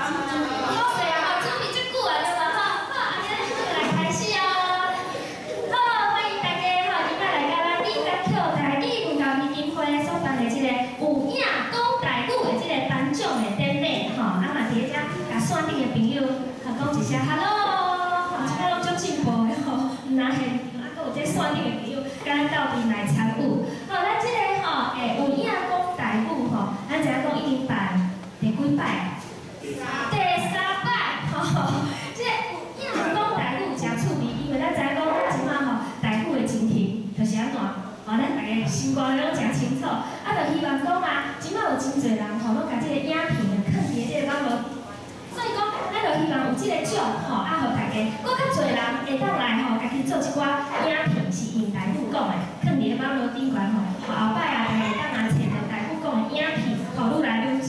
好勢啊吼，準備足久啊，對無吼？好，按呢咱就來開始哦。好，歡迎大家吼，今仔來到咱李金曲台語文教基金會所辦的這个有影講台語的這个頒獎的典禮吼。啊嘛佇咧遮，共線頂的朋友，吼講一聲 hello，吼，這擺攏足進步的吼，毋若現場啊，閣有這線頂的朋友，共咱鬥陣來參與。吼，咱這个吼，有影講台語吼，咱知影講已經辦第幾擺？第三擺，吼，這个有影講台語誠趣味，因為咱知影講咱這擺吼台語的情形就是按怎，吼，咱逐家心肝內攏誠清楚。啊，就希望講啊，這擺有真濟人吼，攏共這个影片啊，囥佇這个網路，所以講，咱就希望有這个獎吼，啊，予大家閣較濟人會當來吼，家己做一寡影片是用台語講的，囥佇咧網路頂懸吼，予後擺啊，大家會當啊揣著台語講的影片，吼，愈來愈濟。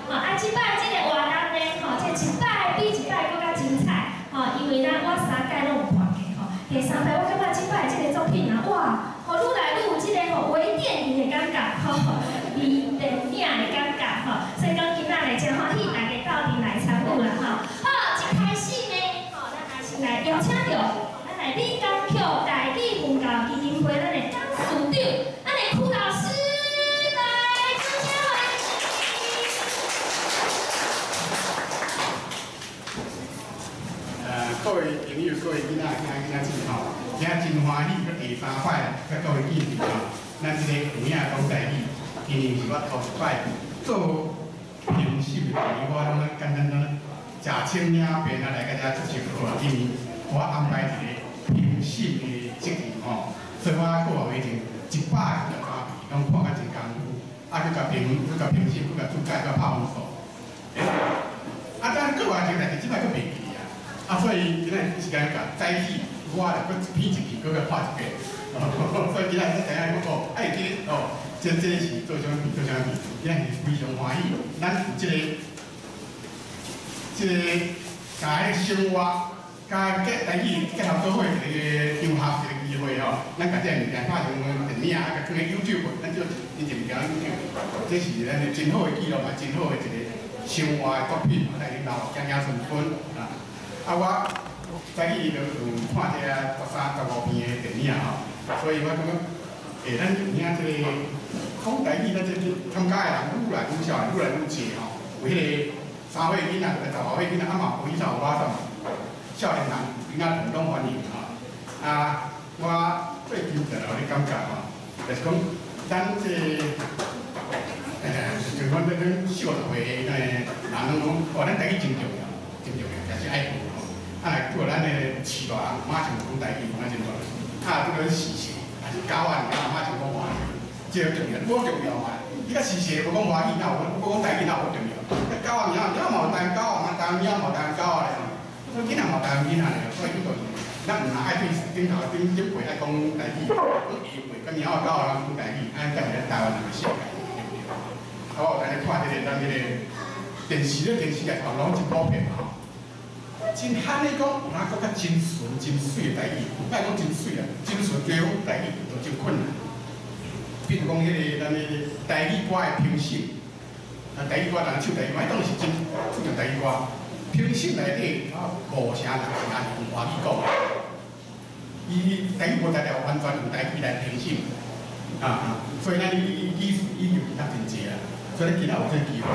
吼，啊，這擺這个活動呢，吼，這一擺比一擺閣較精彩，吼，因為咱我三屆攏有看過，吼，第三擺我感覺這擺這個作品啊，哇，吼，愈來愈有這個吼微電影的感覺，吼，微電影的感覺，吼，所以講今仔日誠歡喜大家鬥陣來參與啦，吼。好，一開始呢，吼，咱也先來邀請著，咱來李金曲台語文教基金會咱的董事長，咱的屈老師來，掌聲歡迎。各位朋友，各位囡仔、囝囡仔姊吼，今仔真歡喜，閣第三擺佮各位見面吼。咱這个有影講台語，今年是我頭一擺做評審的，我攏簡單單食清領便啊來到遮出席好啊，因為我安排一個評審的責任吼，所以我個月前100個咖啡攏看甲真艱苦，啊，閣共評，閣共評審，閣共注解，閣拍分數。啊，咱個月前代誌，這擺閣袂記啊，啊，所以今仔時間共早起，我就閣一篇一篇，閣共看一遍。所以今仔才知影講哦，愛記得哦，這是做啥物做啥物，今仔是非常歡喜，咱有這個共彼生活，佮結台語結合做伙一個場合一個機會吼，咱共這个物件拍成電影，啊，共放佇 YouTube，咱做一物件 YouTube，這是咱的真好的記錄嘛，真好的一個生活的作品嘛，來留子孫孫啊。啊，我早起就有看這个13、15片的電影吼，所以我感覺，咱有影這個講台語，咱這參加的人愈來愈少，愈來愈濟吼，有彼個3歲囡仔，10外歲囡仔，啊嘛有以前有我什少年人，囡仔團攏歡迎吼。啊，我最近就有咧感覺吼，就是講咱這個，就講咱咱四五十歲的人攏講，哦，咱台語真重要，真重要，也是愛學吼。啊，若拄著咱的序大人，馬上講台語，講啊真大。啊，拄著序細，也是狗仔爾，馬上講華語，這個重要，無重要嘛。你較序細無講華語，哪有無講台語，哪有重要？狗仔爾，爾嘛有台灣狗仔嘛，台灣貓嘛有台灣狗仔咧。所以囡仔嘛有台灣囡仔咧，所以彼個咱毋若愛對頂頭頂頂輩愛講台語，講下輩佮貓仔狗仔攏講台語，按呢才是咱台灣人的性格，對毋對？啊，我有當咧看這個咱彼個電視咧，電視內頭攏真普遍嘛吼。真罕咧講，有哪閣較真純真媠的台語，莫講真媠啦，真純地講台語都真困難。比如講，彼個咱的台語歌的評審，啊，台語歌人唱台語歌，彼當然是真注重台語歌。評審內底五成人是按用華語講的，伊台語無才調，完全用台語來評審，啊，所以咱語語語語較真濟啦。所以咱今仔有這個機會，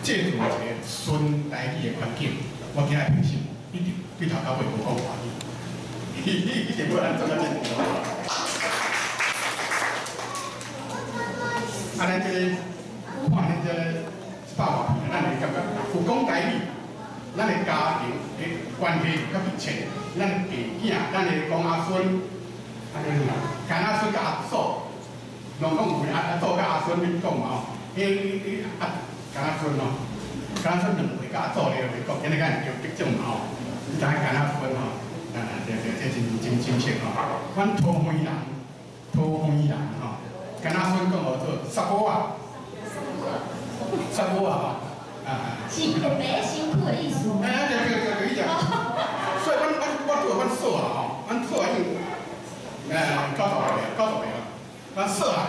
製造一個純台語的環境。我今仔評審一定對頭到尾無講華語，一定無人做甲這個。啊，咱這個看咱這100外片，咱會感覺有講台語，咱的家庭的關係較密切，咱的爸囝，咱的公阿孫，啊，叫啥？干阿孫佮阿祖，攏講有阿祖佮阿孫恁講嘛吼？彼彼阿干阿孫吼，干阿孫2歲佮阿祖咧咧講，今日敢會叫得獎嘛吼？你知影干阿孫吼？啊，對對，這真真親切吼。阮桃園人，桃園人吼，干阿孫講號做沙埔仔，沙埔仔吼，啊。是白身軀的意思。哎，對對對對，伊講。所以阮阮我拄阮嫂啊吼，阮嫂啊已經90歲啊，90歲啊，阮嫂啊，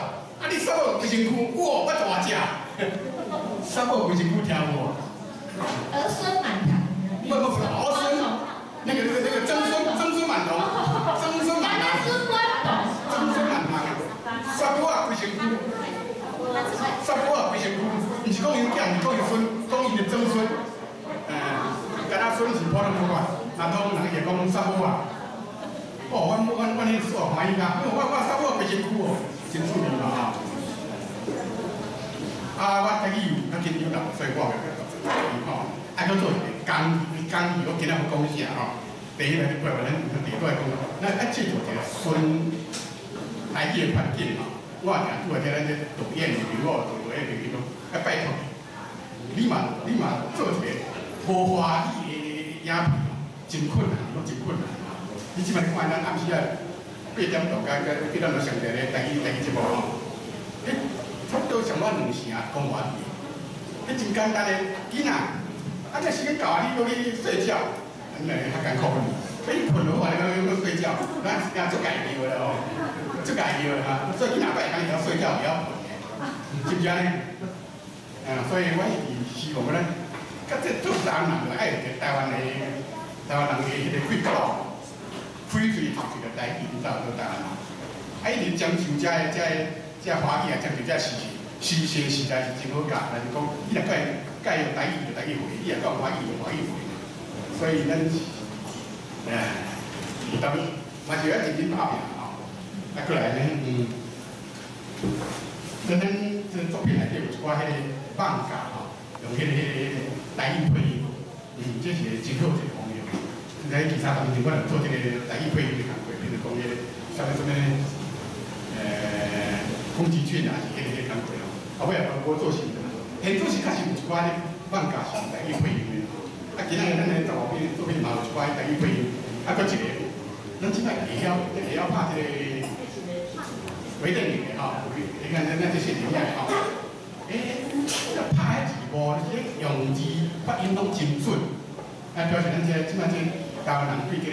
啊你沙某規身軀，哇，我大隻。沙某規身軀聽無？儿孙满堂。不不不，儿孙，那个曾孙曾孙满堂，曾孙满堂。曾孙满堂。曾孙满堂，杀母仔规身躯，杀母仔规身躯，毋是讲伊囝，是讲伊孙，讲伊的曾孙。敢若孙是普通话，那通人会讲杀母仔。哦，阮迄煞欢喜甲，我杀母仔规身躯哦，真趣味嘛吼。啊，我台语有较紧张啦，所以我袂吼。啊，阁做一个工艺，工艺我今仔欲讲啥吼？第一个你过来，咱第二个讲，咱爱制作一个纯台语的环境吼。我定拄仔听咱这导演的朋友、导演的朋友讲，啊拜托你，你嘛做一个无华语的影片吼，真困难，拢真困难。你这摆看咱暗时啊8点钟甲8点钟上台咧台语节目吼，彼差不多上我两成讲华语，彼真简单的囡仔，啊这时间到啊，你阁去睡觉，咱来较艰苦。伊睏落来，阁阁睡觉，咱也足家己的啦吼，足家己的哈。所以囡仔拜会晓睡觉，会晓睏的，是毋是按呢？啊，所以我是希望咱，佮这做台湾人就爱有一个台湾人的彼个开口。开嘴读一个台语，才有做台湾人。啊，一直讲求这华语啊，讲求这时事，时事实在是真好教。但是讲，你若改用台语就台语话，你若讲华语就华语话。所以咱是，当嘛是爱认真拍拼吼。啊，过来呢，咱这作品内底有一寡彼个放假吼，用彼个台语配音，这是真好一个方向。在其他当中，我做这个台语配音的工作，比如讲彼个啥物啥物，宫崎骏啊，是彼个工作哦。后尾也无做成，现做是确实有一寡咧放假是台语配音的。啊，今仔日咱的15篇作品嘛有一寡台语配音，啊，阁一个，咱这摆会晓拍这个微电影的吼，你看咱这些电影的吼，这拍彼字幕，这用字发音拢真准，啊，表示咱这这摆这台湾人对这个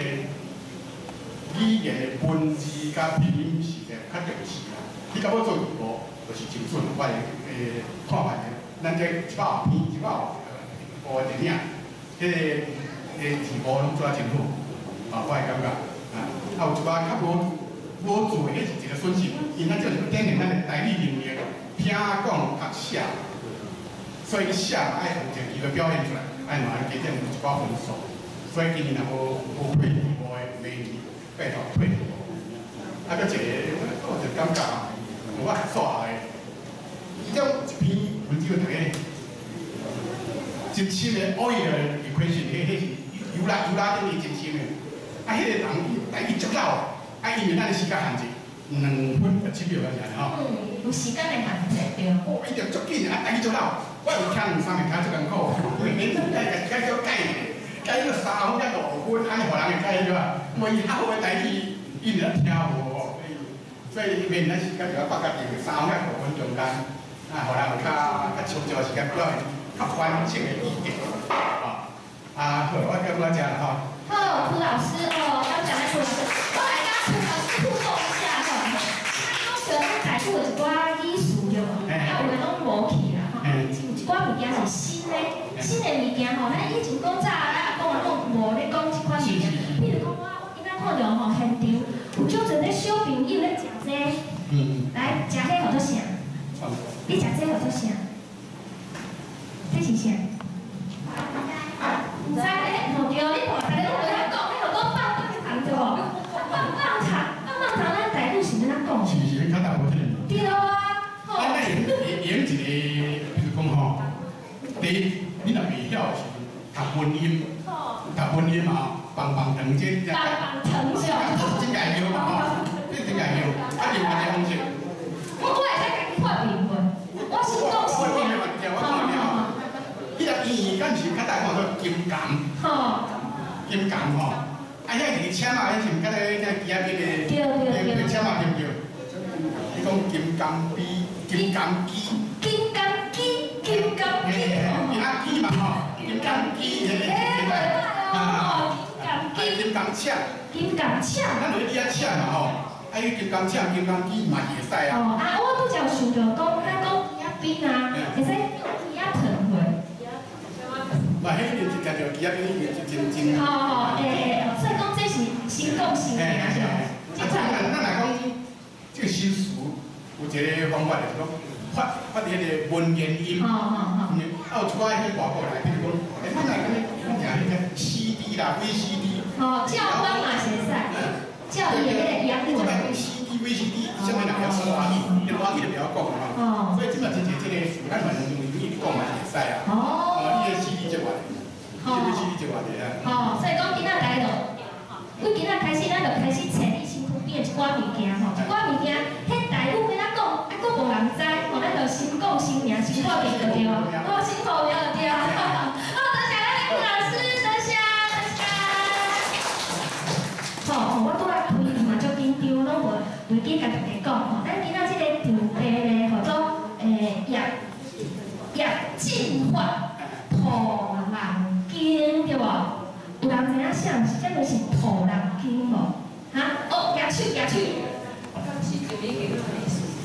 语言的文字佮拼音是较重视啦。你到尾做字幕，就是真准。我的看法咧，咱这100篇、100部电影，彼个字幕拢做啊真好，啊，我会感觉啊，啊有一寡较无做的，彼是一个损失，因咱这是典型咱的台语能力，听讲读写，所以写嘛爱有一个机会表现出来，爱嘛加减有一寡分数。所以今年若无配字幕的，明年拜托配字幕。啊，阁一个，我就感觉啊，我数学的，伊种一篇文章读个真深的奥义的 equation，彼是油拉顶的真深的。啊，彼个人伊台语足老，啊，因为咱的时间限制，2分7秒还是按呢吼？嗯，有时间的限制对。哦，伊就足紧，啊，台语足老，我有听两三遍，听足艰苦，免改改叫改。改到3分才5分，按呢予人会改对吧？无伊较好的台语，伊就听无，所以免咱时间就要绑家己3分才5分中间，啊，予人有较充足的时间表现较完整的意见，啊，啊好，我感觉这样吼。好，涂老师哦，刚讲的涂老师，我来跟涂老师互动一下吼。讲到咱台语有一寡语词对无？啊，有的拢无去啦吼。有一寡物件是新的，新的物件吼，咱以前古早咱阿公阿母无咧讲这款物件。比如讲我今仔看著吼，现场有足侪咧小朋友咧食这，来食彼号做啥？你食这号做啥？这是啥？毋知欸，吼对，你看逐个拢无晓讲，彼号讲棒棒糖对无？棒棒糖，棒棒糖，咱台语是按怎讲？是，较早无这个。对啊，吼。咱用一个，比如讲吼，第一，你若袂晓的时阵，读文音，读文音嘛，棒棒糖这，棒棒糖是吧？真解叫嘛吼，这真解叫。啊，另外一个方式，我会使家己发明无？我先讲我我讲了。彼个圆敢是较早看做金柑？金柑吼，啊，遐是签啊，彼是毋敢若遐机仔边的，对签啊，对毋对？伊讲金刚笔、金刚机。金刚机，金刚机。啊，机嘛吼，金刚机，欸，袂歹哦，金刚机。金刚枪。金刚枪。咱就咧抢嘛吼，啊，伊金刚枪、金刚机嘛是会使啊。哦，啊，我拄才有想著讲，咱讲机仔边啊，会使叫机仔糖袂？彼个真正就其他边已经真真。吼吼，欸，所以讲這是新講新名是無？啊，咱若講這個修辭有一個方法，就是講發發彼個文言音。啊，有一寡彼外國來，比如講，欸，咱若講講彼個 CD 啦，VCD。吼，教官嘛是會使，教伊的彼個英文。這擺講 CD、VCD，啥物人曉說外語，因外語就袂曉講嘛。所以這擺真濟這個詞，咱嘛用英語講嘛是會使啊。伊個 CD 就話，伊個 VCD 就話的啊。吼，所以講今仔來就，對今仔開始，咱就開始整理身軀邊的一寡物件吼，一寡物件，彼台語欲按怎講，啊，閣無人知，吼，咱就新講新名，新破名就對啊，哦，新破名就對啊。好，多謝咱的顧老師，多謝，多謝。吼，我拄仔開嘛足緊張，攏無袂記共大家講吼，咱今仔這個場地咧，號做葉葉進發土人間，對無？有人知影啥是啥物是土人間無？哈？哦，舉手舉手。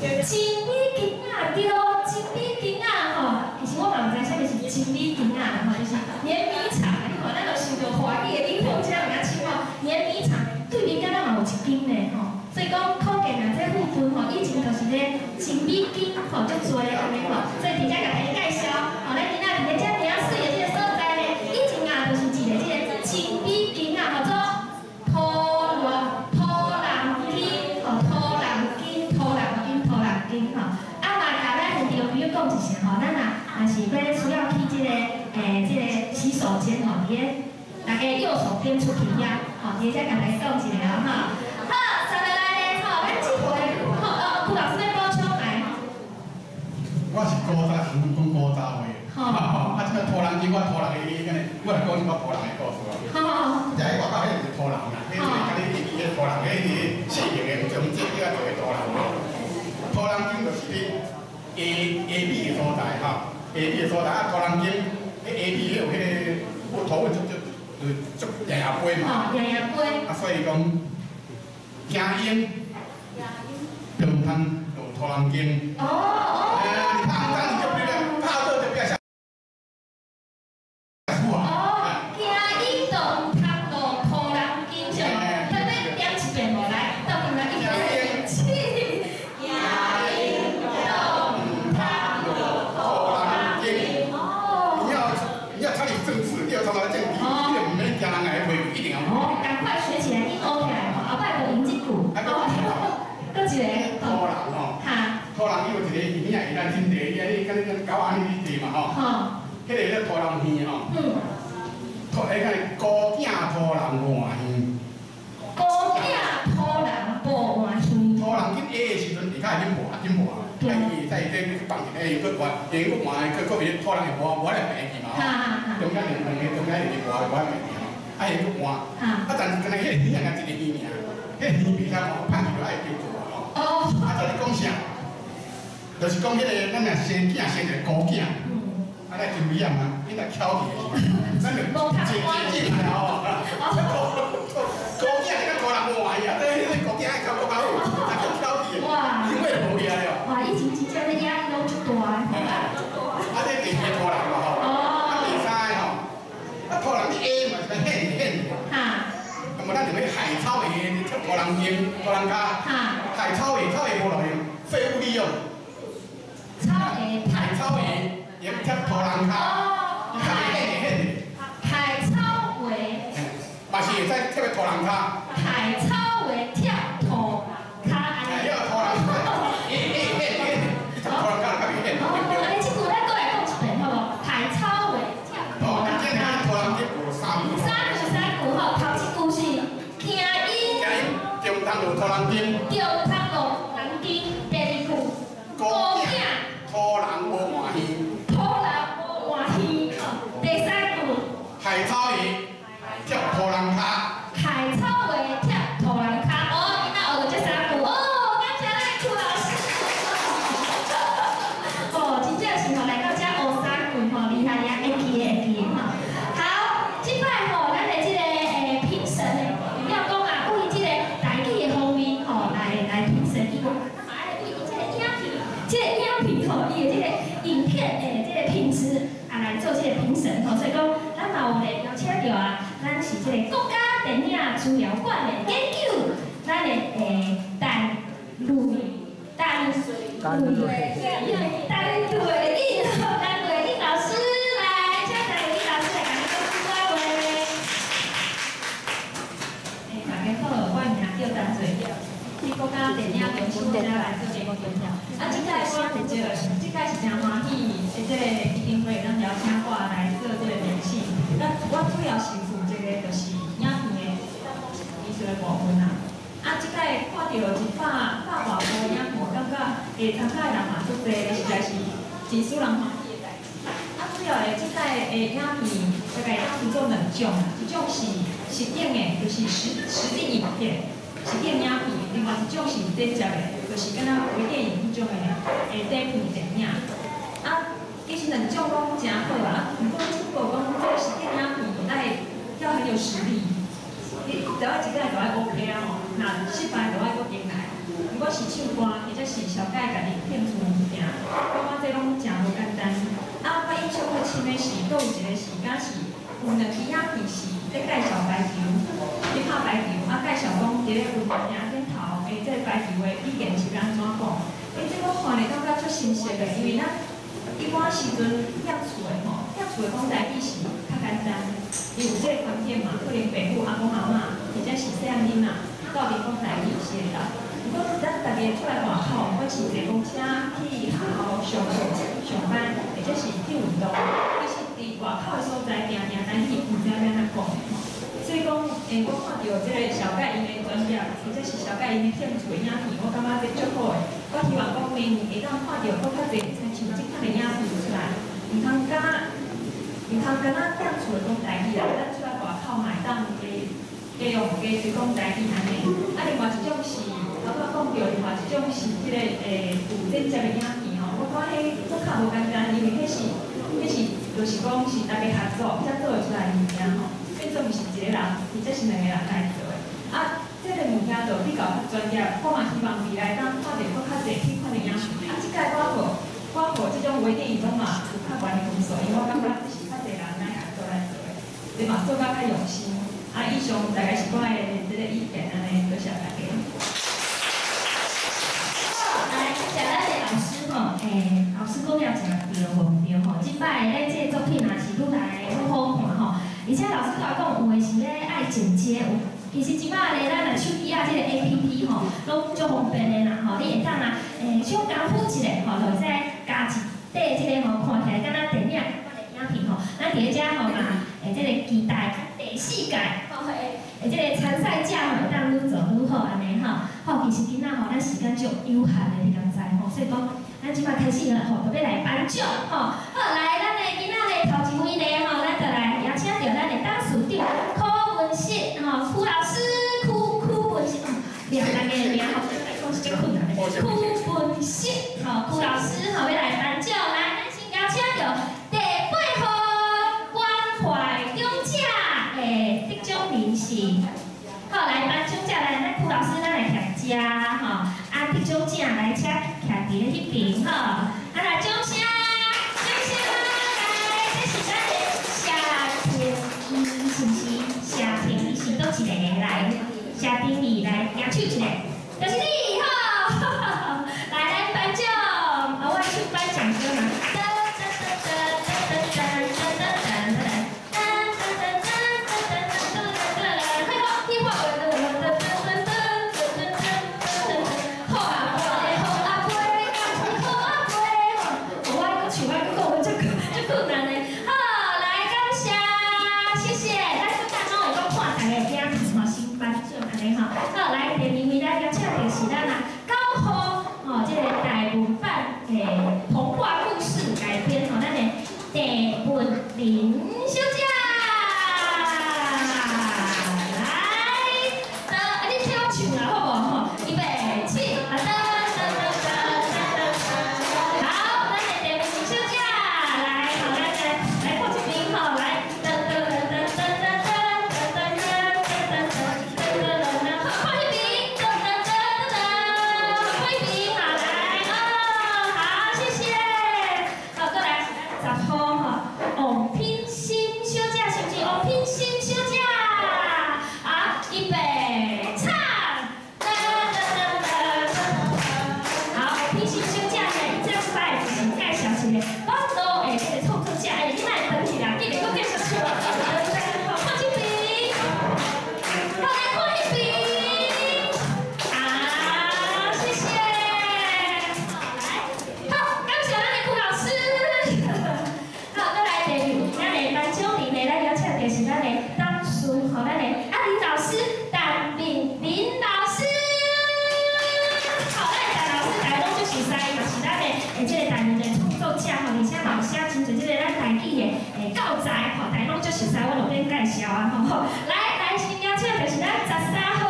真美金仔對，真美金仔吼，其實我嘛毋知啥物是真美金仔吼，就是碾米廠。你看咱就受著華語的影響，才有影唱吼。碾米廠對面敢若嘛有一間呢吼，所以講可見啊，這附近吼以前就是咧精米間吼足濟按呢吼，所以佇遮共大家介紹，吼，咱今仔佇咧遮爾水的這個所在呢，以前啊就是一個這個精米間啊，號做土人土人間吼，土人間土人間土人間吼。啊嘛，共咱現場朋友講一聲吼，咱若若是欲需要去這個洗手間吼，佇咧大家右手邊出去遐，吼，佇遮共大家講一下吼。好，再落來咧，吼，咱這回吼，顧老師欲補充來。我是古早人講古早話，啊，這個土人間，我土人的，我來講一寡土人的故事啊。好好好。這外口彼是土人啦，彼個佮你彼個土人，彼個細型的，有種這叫做土人。土人間就是咧下下米的所在吼，下米的所在啊，土人間，彼下米彼有彼個土穩足足足贏贏杯嘛。吼，贏贏杯。啊，所以講，驚鷹，就毋通落土人間。哦哦。你拍仗就變拍做就變啥？哦，驚鷹就毋通落土人間，是無？特別點一遍無來，鬥陣來一起。驚鷹就毋通落土人間。哦。你要參與政治，你要參加政治，你就毋免驚人來批評，一定要。哦，趕快學起來，應學起來，後擺就用這句。閣一個。土人吼。土人伊有一個耳仔會咱真地，伊安尼敢若狗按呢地嘛吼。彼個咧土人耳吼。土，彼個孤囝土人換耳。孤囝土人無換耳。土人緊下的時陣，下跤會緊磨，緊磨。啊，伊會使這放一個，又閣換，又閣換，閣閣別土人會磨磨來病去嘛吼。中間兩兩個中間會磨磨來病去吼。啊，伊閣換。啊，但是敢若彼個耳仔一個耳爾，彼個耳袂使換，歹去就愛丟掉吼。哦。啊，這是講啥？就是講彼個咱若生囝生一個孤囝，啊，咱真危險啊！你若巧去的時陣，咱就坐坐進來吼。孤囝是較孤人無換去啊，這彼個孤囝愛較較好，才叫巧去的，因為無去啊了。哇，以前真正咧壓力攏足大的。啊，這第二個土人嘛吼，啊，第三個吼，啊，土人你下嘛是欲獻獻。咁啊，咱用彼海草鞋貼土人肩、土人跤。海草鞋，草鞋無路用，廢物利用。草鞋，海草鞋，用貼土人跤，伊較會顯會顯。海草鞋。嘛是會使貼個土人跤。海草鞋貼土人跤，按呢。哎，土人，會會顯顯，土人跤較袂顯。哦，按呢這句咱閣來講一遍好無？海草鞋貼土人跤。土人跤有三句。三句三句吼，頭一句是驚鷹。驚鷹，中通落土人間。中通落人間。第二句。孤囝。土人無換耳。土人無換耳。第三句。海草鞋貼土人跤。海草鞋貼土人跤。哦，今仔學著這三句哦，感謝咱的顧老師。哦，真正是吼來到遮學三句吼，厲害厲害，會記的會記的吼。好，這擺吼，咱的這個評審的，除了講啊，為這個台語的方面吼來評審以外，嘛愛為這個影片，這個影片吼，伊的這個影片的有咧邀請著啊，咱是這个國家電影資料館的研究，咱的陳瑞陳瑞陳瑞英陳瑞英老師來，請陳瑞英老師來共咱講幾句話。大家好，我的名叫陳瑞英，佇國家電影中心遮來做研究。啊，這擺我有這個，這擺是誠歡喜，這个基金會會當邀請我來做這個聯繫。那我主要是負責的就是影片的技術的部分啦。啊，這擺看著一百百外部影片，感覺參加的人嘛足濟，實在是真使人歡喜的代誌。啊，主要的這擺的影片大概當分做兩種啦，一種是實景的，就是實景影片，實景影片；另外一種是剪接的，就是敢若微電影彼種的短片電影。啊，其實兩種攏誠好啊，毋過只不過講這個實景影片愛要很有實力，你就愛一擺就愛 OK 啊吼，若失敗就愛閣重來。毋過是唱歌或者是小解家己興趣物件，我感覺這攏誠無簡單。啊，我印象較深的是，閣有一個是敢是有兩支影片是咧介紹排球，咧拍排球，啊介紹講佇咧運動場頂頭，這个排球的語言是按怎講？這我看咧感覺足新鮮的，因為咱一般時陣踮厝的吼，踮厝的講台語是較簡單，伊有這个環境嘛，可能爸母、阿公阿嬤，或者是細漢囡仔，鬥陣講台語是會當。毋過咱逐家出來外口，毋管是坐公車去學校上課、上班，或者是去運動，其實佇外口的所在，定定台語毋知影欲按怎講的吼。所以講，我看著這個小蓋𪜶的專業，或者是小蓋𪜶的興趣的影片，我感覺這足好的。我希望講明年會當看著閣較濟，親像這款的影片出來，毋通敢若踮厝的講台語啦，咱出來外口嘛會當加加用加推廣台語按呢。啊，另外一種是，頭拄仔講著，另外一種是這个有剪接的影片吼，我感覺彼閣較無簡單，因為彼是就是講是大家合作才做會出來的物件吼，變做毋是一個人，或者是兩個人來做的。啊，這个物件就比較較專業，我嘛希望未來當看著閣較濟彼款的影片。啊，這擺我予這種微電影攏嘛有較懸的分數，因為我感覺這是較濟人來合作來做的，你嘛做甲較用心。啊，以上大概是我的這個意見按呢，多謝大家。好，來，謝謝咱的老師吼，老師講了誠對無毋對吼？這擺咱這個作品也是愈來愈好看吼，而且老師閣講有的是咧愛剪接，有其實這擺咧咱若手機仔這個 APP 吼，攏足方便的啦吼，你會當啊，小工夫一下吼，就會使加一塊這个吼，看起來敢若電影仝款的影片吼。咱佇咧遮吼嘛，這个期待第四屆吼，這个參賽者吼會當愈做愈好按呢吼。好，其實今仔吼咱時間足有限的，你敢知吼？所以講，咱這擺開始吼，就欲來頒獎吼。好，來，咱的今仔的頭一位呢吼，咱就來邀請著咱的董事長柯文燮吼，柯老師，柯文燮，念大家的名吼，對我來講是足困難的。柯文燮吼，柯老師吼，欲來頒獎，來，咱先邀請著第八號關懷長者的得獎人士。好，來頒獎者來，咱柯老師，咱來徛遮吼，啊，得獎者來請徛佇咧彼邊吼，啊，來掌聲，掌聲來，這是咱的謝廷義，是毋是？謝廷義是佗一個來？謝廷義來舉手一下，就是你吼，來來頒獎，啊，我唱頒獎歌嘛，噔噔噔噔噔噔噔噔噔噔噔噔噔噔噔，快講，你看噔噔噔噔噔噔噔噔噔，好啊，好阿妹，好阿妹，我愛閣唱，愛閣講，我足足困難的。好，來感謝，謝謝，咱閣等攏會閣看大家影片吼，先頒獎按呢吼。好，來第二位咱邀請著是咱啊九號吼，這个台文版的童話故事改編吼，咱的鄭文玲小姐。來，啊，你聽我唱啦，好無吼？預備起，啊，噔噔噔噔噔噔，好，咱的鄭文玲小姐來，好，咱來來過這邊吼，來，噔噔噔噔噔噔噔噔噔噔噔噔噔噔，好，看彼邊，噔噔噔噔噔，看彼邊，好，來，哦，好，謝謝。好，過來是咱10號吼，王品心小姐，是毋是？創作者吼，而且嘛有寫真濟這個咱台語的教材吼，大家攏足熟悉，我就免介紹啊吼。來來，先邀請就是咱13號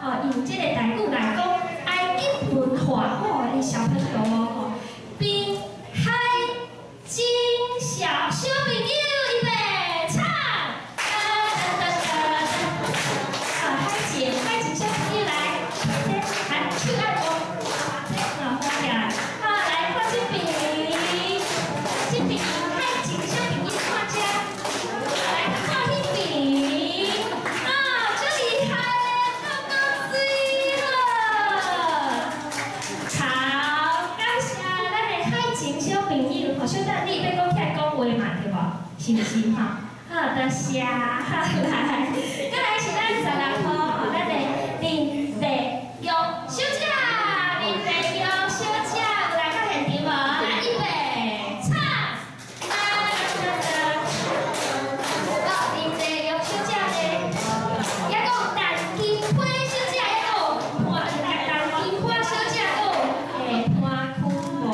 吼，用這個台語來講埃及文化吼的小朋友哦吼，濱海金小小朋友預備唱，噔噔噔噔，好，海靜，海靜小朋友來，來，手愛摸，這好，看起來，好，來看這邊，這邊海靜小朋友看這，來看彼邊，啊，足厲害的，夠夠媠了。好，感謝咱的海靜小朋友，吼，小等你欲閣起來講話嘛，對無？是毋是吼？好，多謝，好來，閣來是咱16號，吼，咱的林麗玉小姐，林麗玉小姐有來到現場無？來，預備，唱，噔噔噔，哦，林麗玉小姐呢？抑閣有陳金花小姐，抑閣有潘陳金花小姐，閣有潘坤模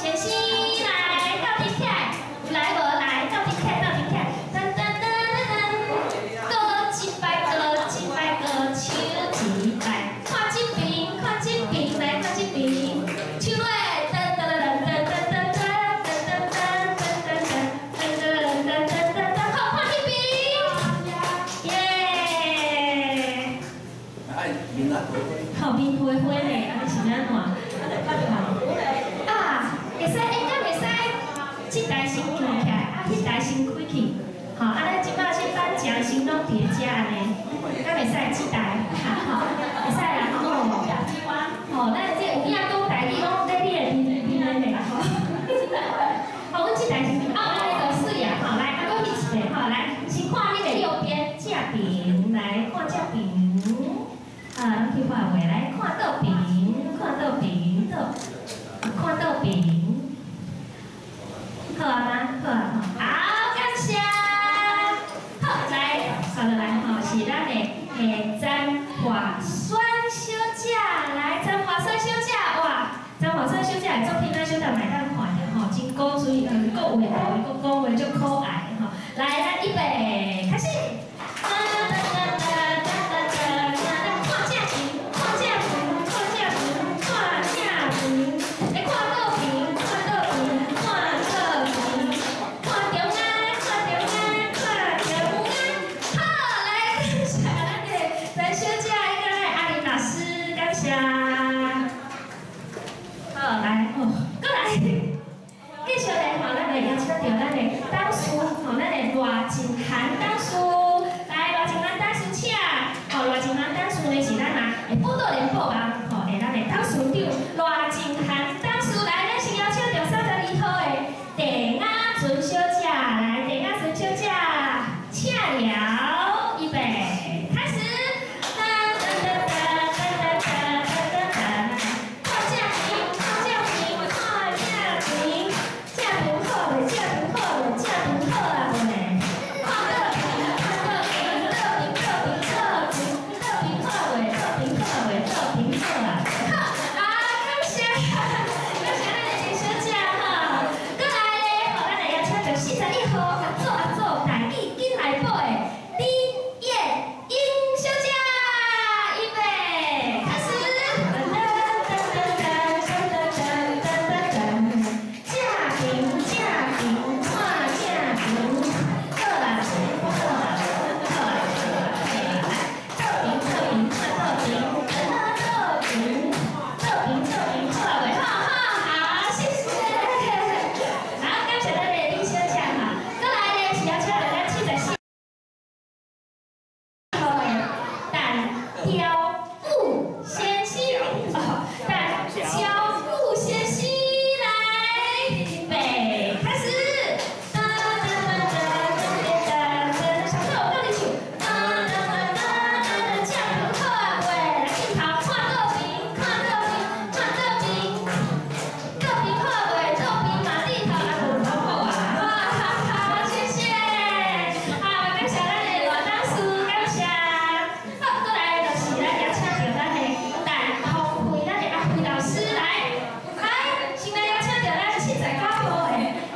先生來鬥陣起來，有來無？來鬥陣起來，鬥陣起來，噔噔噔噔噔，閣一擺，閣一擺，閣唱一擺，看這邊，看這邊，來看這邊，唱落，噔噔噔噔噔噔噔噔噔噔噔噔噔噔噔噔噔，好，看彼邊，耶！愛面仔花花。好，面花花呢，按呢是按怎？啊，會使，敢會使，這台先關起來，啊，彼台先開去，吼，啊，咱這擺先頒獎先攏佇咧遮按呢，敢會使這台，吼，會使啦，吼，吼，咱這有影講台語，攏咧你的面面的吼。好，阮這台先，哦，按呢就媠啊，吼，來，啊，閣彼一個，吼，來，先看彼個右邊這邊，來看這邊。啊，攏去看話，來看倒邊，看倒邊，倒，看倒邊，好啊嗎？好啊，好，感謝。好，來，刷落來吼，是咱的詹華萱小姐，來，詹華萱小姐，哇，詹華萱小姐的作品咱小等會當看著吼，真古錐，閣畫圖，閣講話足可愛吼。來，咱預備開始。噔噔噔噔噔噔噔，看正邊，看正邊，看正邊，看正邊，來看倒邊，看倒邊，看倒邊，看中間，看中間，看中間。好，來感謝咱的陳小姐，以及咱的阿玲老師，感謝。好，來，哦，閣來，繼續來吼，咱來邀請著咱的董事，吼，咱的賴靜涵董事，來，賴靜涵董事請，吼，賴靜涵董事呢是咱啊，寶島聯播網，吼，的咱的董事長賴靜涵董事，來，咱先邀請著32號的鄭雅純小姐，來，鄭雅純小姐，請了，預備，開始，噔噔噔噔噔噔噔噔噔，看正邊，看正邊，看正邊，正邊好袂？正邊好袂？正邊好啊袂？看倒邊，看倒邊，倒邊倒邊倒邊，倒邊好袂？倒邊好袂？倒邊好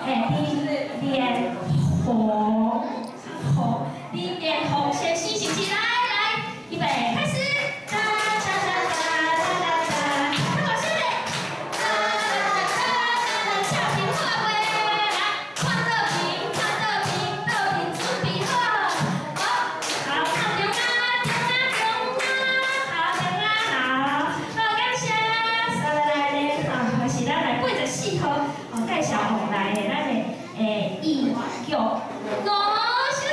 林连红红林连红先生，是不是？来来，预备开始。哒哒哒哒哒哒哒，较大声咧！哒哒哒哒哒，正平看袂？来，看倒边，看倒边，倒边准备好。好，好，看中间，中间，中间，好，中间好。好，感谢。再来咧，吼，是咱来84号，哦，介绍往来的咱的易玉吴小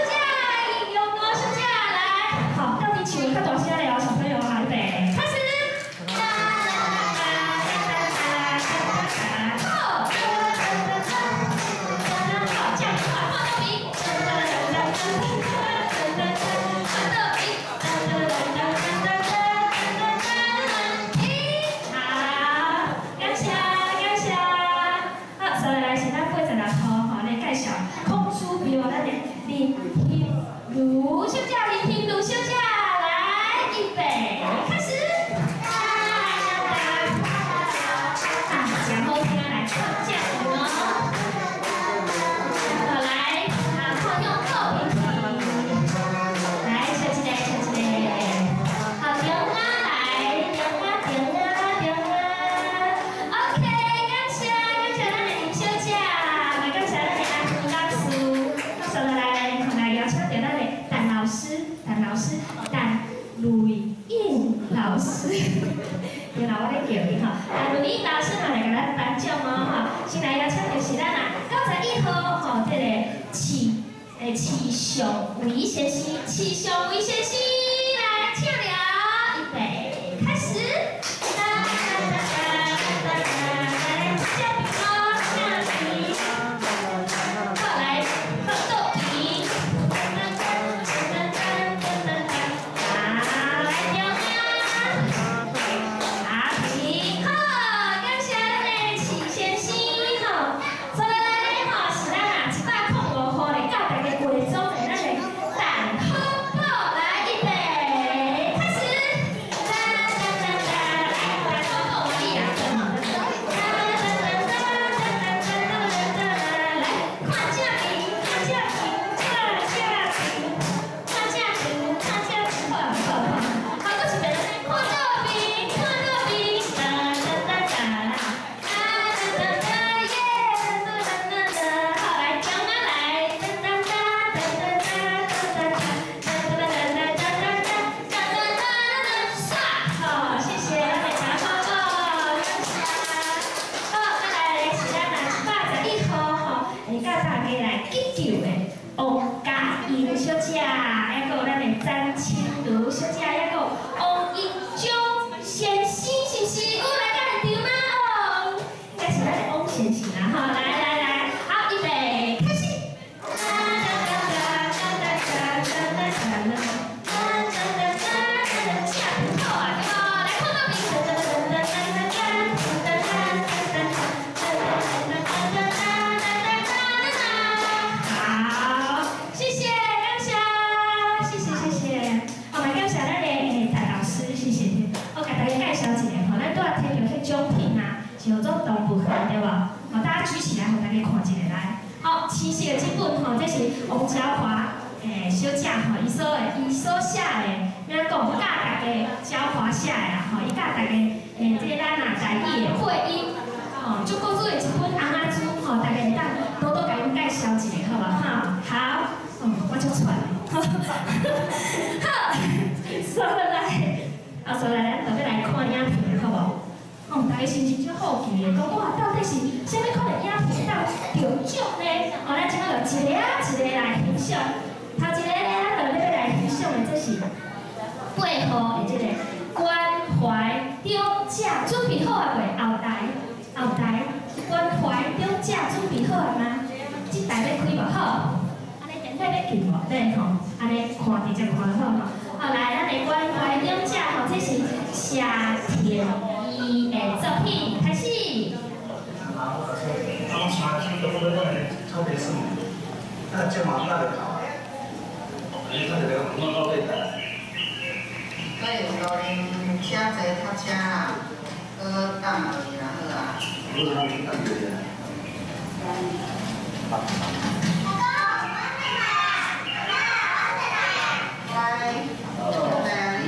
姐，易玉吴小姐来，好，到底唱较大声咧哦，小朋友，好，预备，开始。哒哒哒哒哒哒哒，好，哒哒哒哒哒，好，这样看，看倒边，哒哒哒哒哒哒哒，看倒边，哒哒哒哒哒哒哒哒，一，好，感谢感谢。好，再来是咱86号吼，来介绍孔子庙咱的林心如小姐，林心如小姐，来，预备，开始。哒哒哒，啊，真好听，来唱正哦。好，来，啊，看向倒边去，来，笑一个，笑一个。好，中间来，中间，中间，中间。OK，感谢感谢咱的林小姐，嘛感谢咱的安芬老师。好，接落来来邀请到咱的陈老师，陈老师，陈瑞英老师。对啦，我咧叫伊吼，陈瑞英老师嘛来共咱颁奖哦吼。先来邀请就是咱啊91号吼，这个池尚维先生，池尚维先生来请了，预备开始。哒哒哒哒哒哒，来，正平哦，正平。好，来，好倒边。哒哒哒哒哒哒哒，好，来中间。好，停，好，感谢咱的池先生吼。再来吼是咱啊105号来教大家化妆的咱的陈好宝，来，预备，开始。哒哒哒哒，来，陈好宝，我你啊，哒哒哒哒哒哒哒哒，来，看正边，看正边，看正边，看正边，看正边，好好好，好，阁一遍，看倒边，看倒边，哒哒哒哒，哒哒哒哒耶，哒哒哒哒，好，来，中间来，哒哒哒哒哒哒哒哒哒哒哒哒哒哒哒哒哒哒，唰，好，谢谢咱的陈好宝，感谢。好，再来是咱啊111号吼，会教大家来急救的王嘉英小姐，还阁有咱的詹清如小姐，还阁有王英章先生，是毋是？有来到现场吗？哦，应该是咱的王先生啦，吼，来来来，好，预备，开始。哒哒哒哒哒哒哒哒哒哒哒哒哒哒，正好啊，对无？来看倒边，哒哒哒哒哒哒哒哒哒哒哒哒哒哒哒哒。好，谢谢，感谢，谢谢谢谢。好，来感谢咱的陈老师，谢谢。我共大家介绍一下吼，咱拄仔提著彼奖品啊，是叫做动物园，对无？好，大家举起来，予大家看一下来。好，青色的这本吼，这是王昭华小姐吼，伊所写的，怎讲？教大家昭华写的啦，吼，伊教大家这个咱啊台语的配音，吼，足古锥的一本翁仔书，吼，大家会当多多共𪜶介绍一下，好无？哈，好，我足喘的，好，煞来，啊，煞来，咱就欲来看影片，好无？哦，大家是毋是足好奇的？讲哇，到底是啥物款的影片会当得奖呢？哦，咱这摆就一个啊一个来欣赏。头一个咧，咱就欲来欣赏的，这是8号的这个关怀长者，准备好啊未？后台，后台，关怀长者准备好啊吗？这台欲开无？好，按呢电梯欲进无？对吼，按呢看直接看好吼。好，来，咱的关怀长者吼，这是谢田义的作品，开始。当车去到我的草地耍，啊，这嘛哪会到？你看这个，我老对的。所以有路用车坐头车啦，阁放落去啦好啊。我哪有感觉？阿公，我轉來啊！阿媽，我轉來啊！乖，轉來啊你。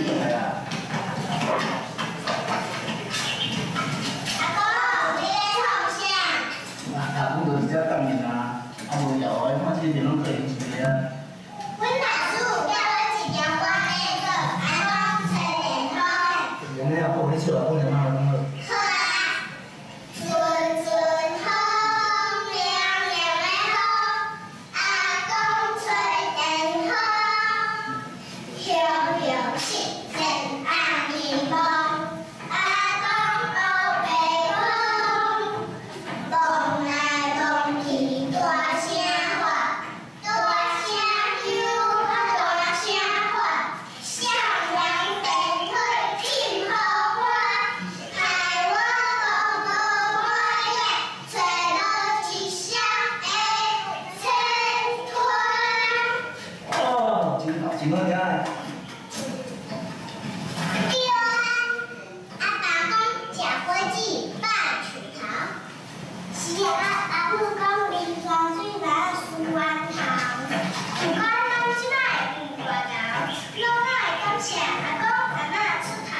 阿公，你咧創啥？啊，阮就是遮等伊啊，啊無枵的，反正就攏可以食啊。阮老師有教阮一條歌叫做《阿公吹電風》。用你阿婆你笑阿公就媽攏好。好啊，陣陣風，涼涼的風，阿公吹電風，雄雄實現阿姨夢，阿公烏白風，望來望去大聲喊，大聲求啊大聲喊，少年電火金予我，害我無無半夜，揣無一雙的前途。哦，真好，真好聽的。對啊，阿爸講食果子百樹頭。是啊，阿母講啉泉水來梳彎頭。不管咱這擺有偌敖，攏愛感謝阿公阿嬤出頭。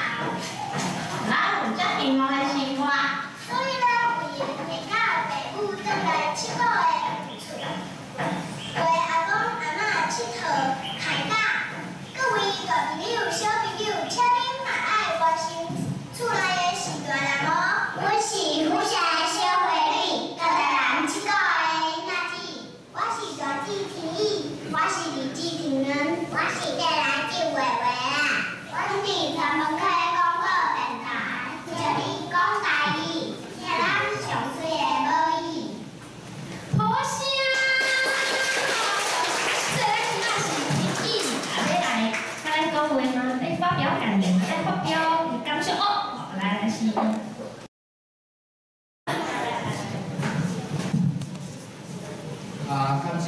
咱有遮平常的生活，所以咱有閒會佮爸母轉來7個月厝，陪阿公阿嬤𨑨迌開講。各位大朋友、小朋友，請恁嘛愛關心厝內的序大人哦。阮是府城的小惠女，台南7個的囡仔子。我是大姊天意，我是二姊天恩，我是大姊慧慧啦。阮佇長隆溪廣播電台，聽你講台語，聽咱上媠的母語。好聲！所以咱這擺是天意，啊，欲來佮咱講話嗎？欲發表感言，欲發表感想哦。來來是。啊，感謝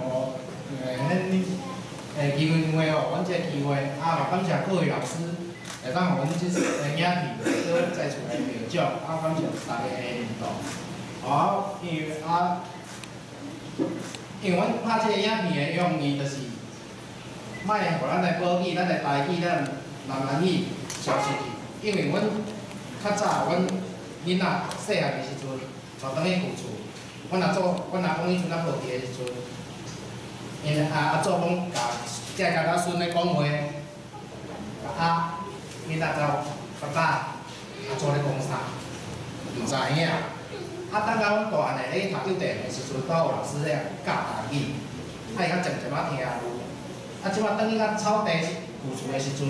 哦，咱基金會予阮這個機會，啊，嘛感謝各位老師會當予阮這個影片閣再次來得獎，啊，感謝大家的認同。啊，因為啊，因為阮拍這個影片的用意就是，莫予咱的母語、咱的台語、咱閩南語消失去。因為阮較早阮囡仔細漢的時陣，帶轉去舊厝。阮阿祖，阮阿公彼陣仔無佇的時陣，𪜶阿祖講共這个囡仔孫咧講話，啊，囡仔就爸爸，阿祖咧講啥，毋知影。啊，等到阮大漢的咧去讀幼稚園的時陣，拄有老師咧教台語，啊，伊較漸漸仔聽有。啊，這擺轉去較草地舊厝的時陣，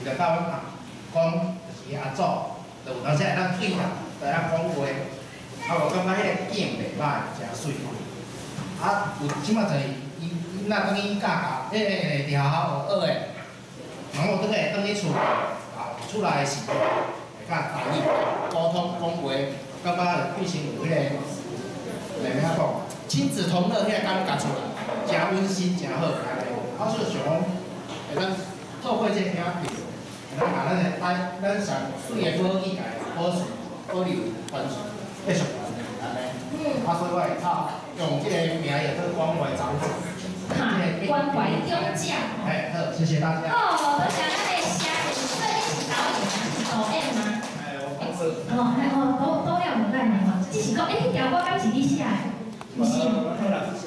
伊就教阮阿公，就是伊阿祖，就有當時會當對答，會當講話。啊，我感覺彼個景袂歹，誠媠。啊，有這擺就是伊囡仔轉去教教，彼個佇學校學的，然後轉去轉去厝，啊，厝內的時陣會佮台語溝通講話，感覺就變成有彼個，袂曉講，親子同樂彼個感覺出來，誠溫馨，誠好按呢。啊，所以想講，會當透過這個影片，會當共咱的台，咱上媠的母語共保存、保留、傳承。繼續按呢，啊，所以我會靠用這個名叫做關懷長者，關懷長者。哎，好，謝謝大家。好，多謝咱的謝，所以你是導演嗎？是導演嗎？哎，我講哦，哦，導演無概念吼，只是講，欸，彼條歌敢是你寫的？毋是，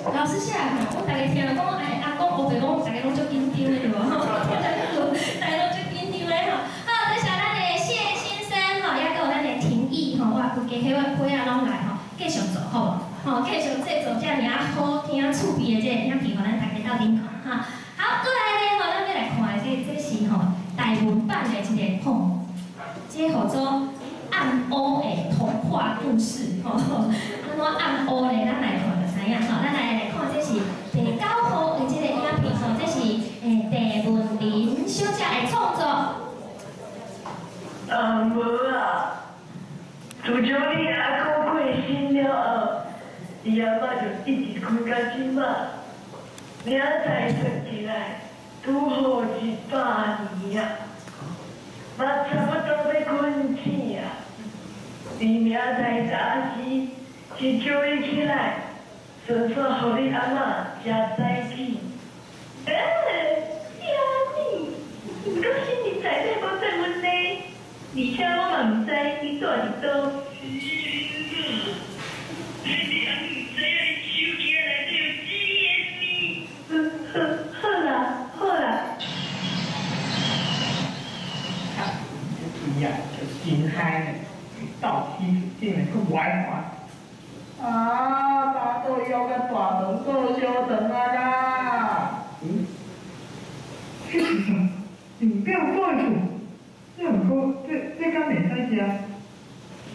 老師寫的吼。阮逐家聽講，哎，阿公烏白講，逐家攏足緊張的對無？逐家攏足緊張的吼。好，多謝咱的謝先生吼，也閣有咱的廷義吼，哇，規家伙伙仔攏來吼，繼續做好無？吼，繼續製作遮爾仔好聽趣味的這個影片，予咱大家鬥陣看哈。好，閣來咧吼，咱欲來看的這這是吼台文版的一個吼，這號做暗烏的童話故事吼。按怎暗烏咧？咱來看就知影吼。咱來看這是第九號的這個影片吼，這是鄭文玲小姐的創作。啊，無啊！自從你阿公過身了後，伊阿嬤就一直困到這擺，明仔載算起來，拄好100年啊！嘛差不多欲困醒啊！伊明仔載早時是叫伊起來，顺续予你阿嬷食早起。欸，是按呢，毋过新年内底无载阮呢，而且我嘛毋知伊住伫佗。你也毋知影你手机内底有这个物。好啦，好啦。伊啊，就真嗨呢，到起竟然阁无爱还。啊，早都约甲大肠做小肠啊啦！嗯，这是啥？是表过去，这毋过这敢袂使食？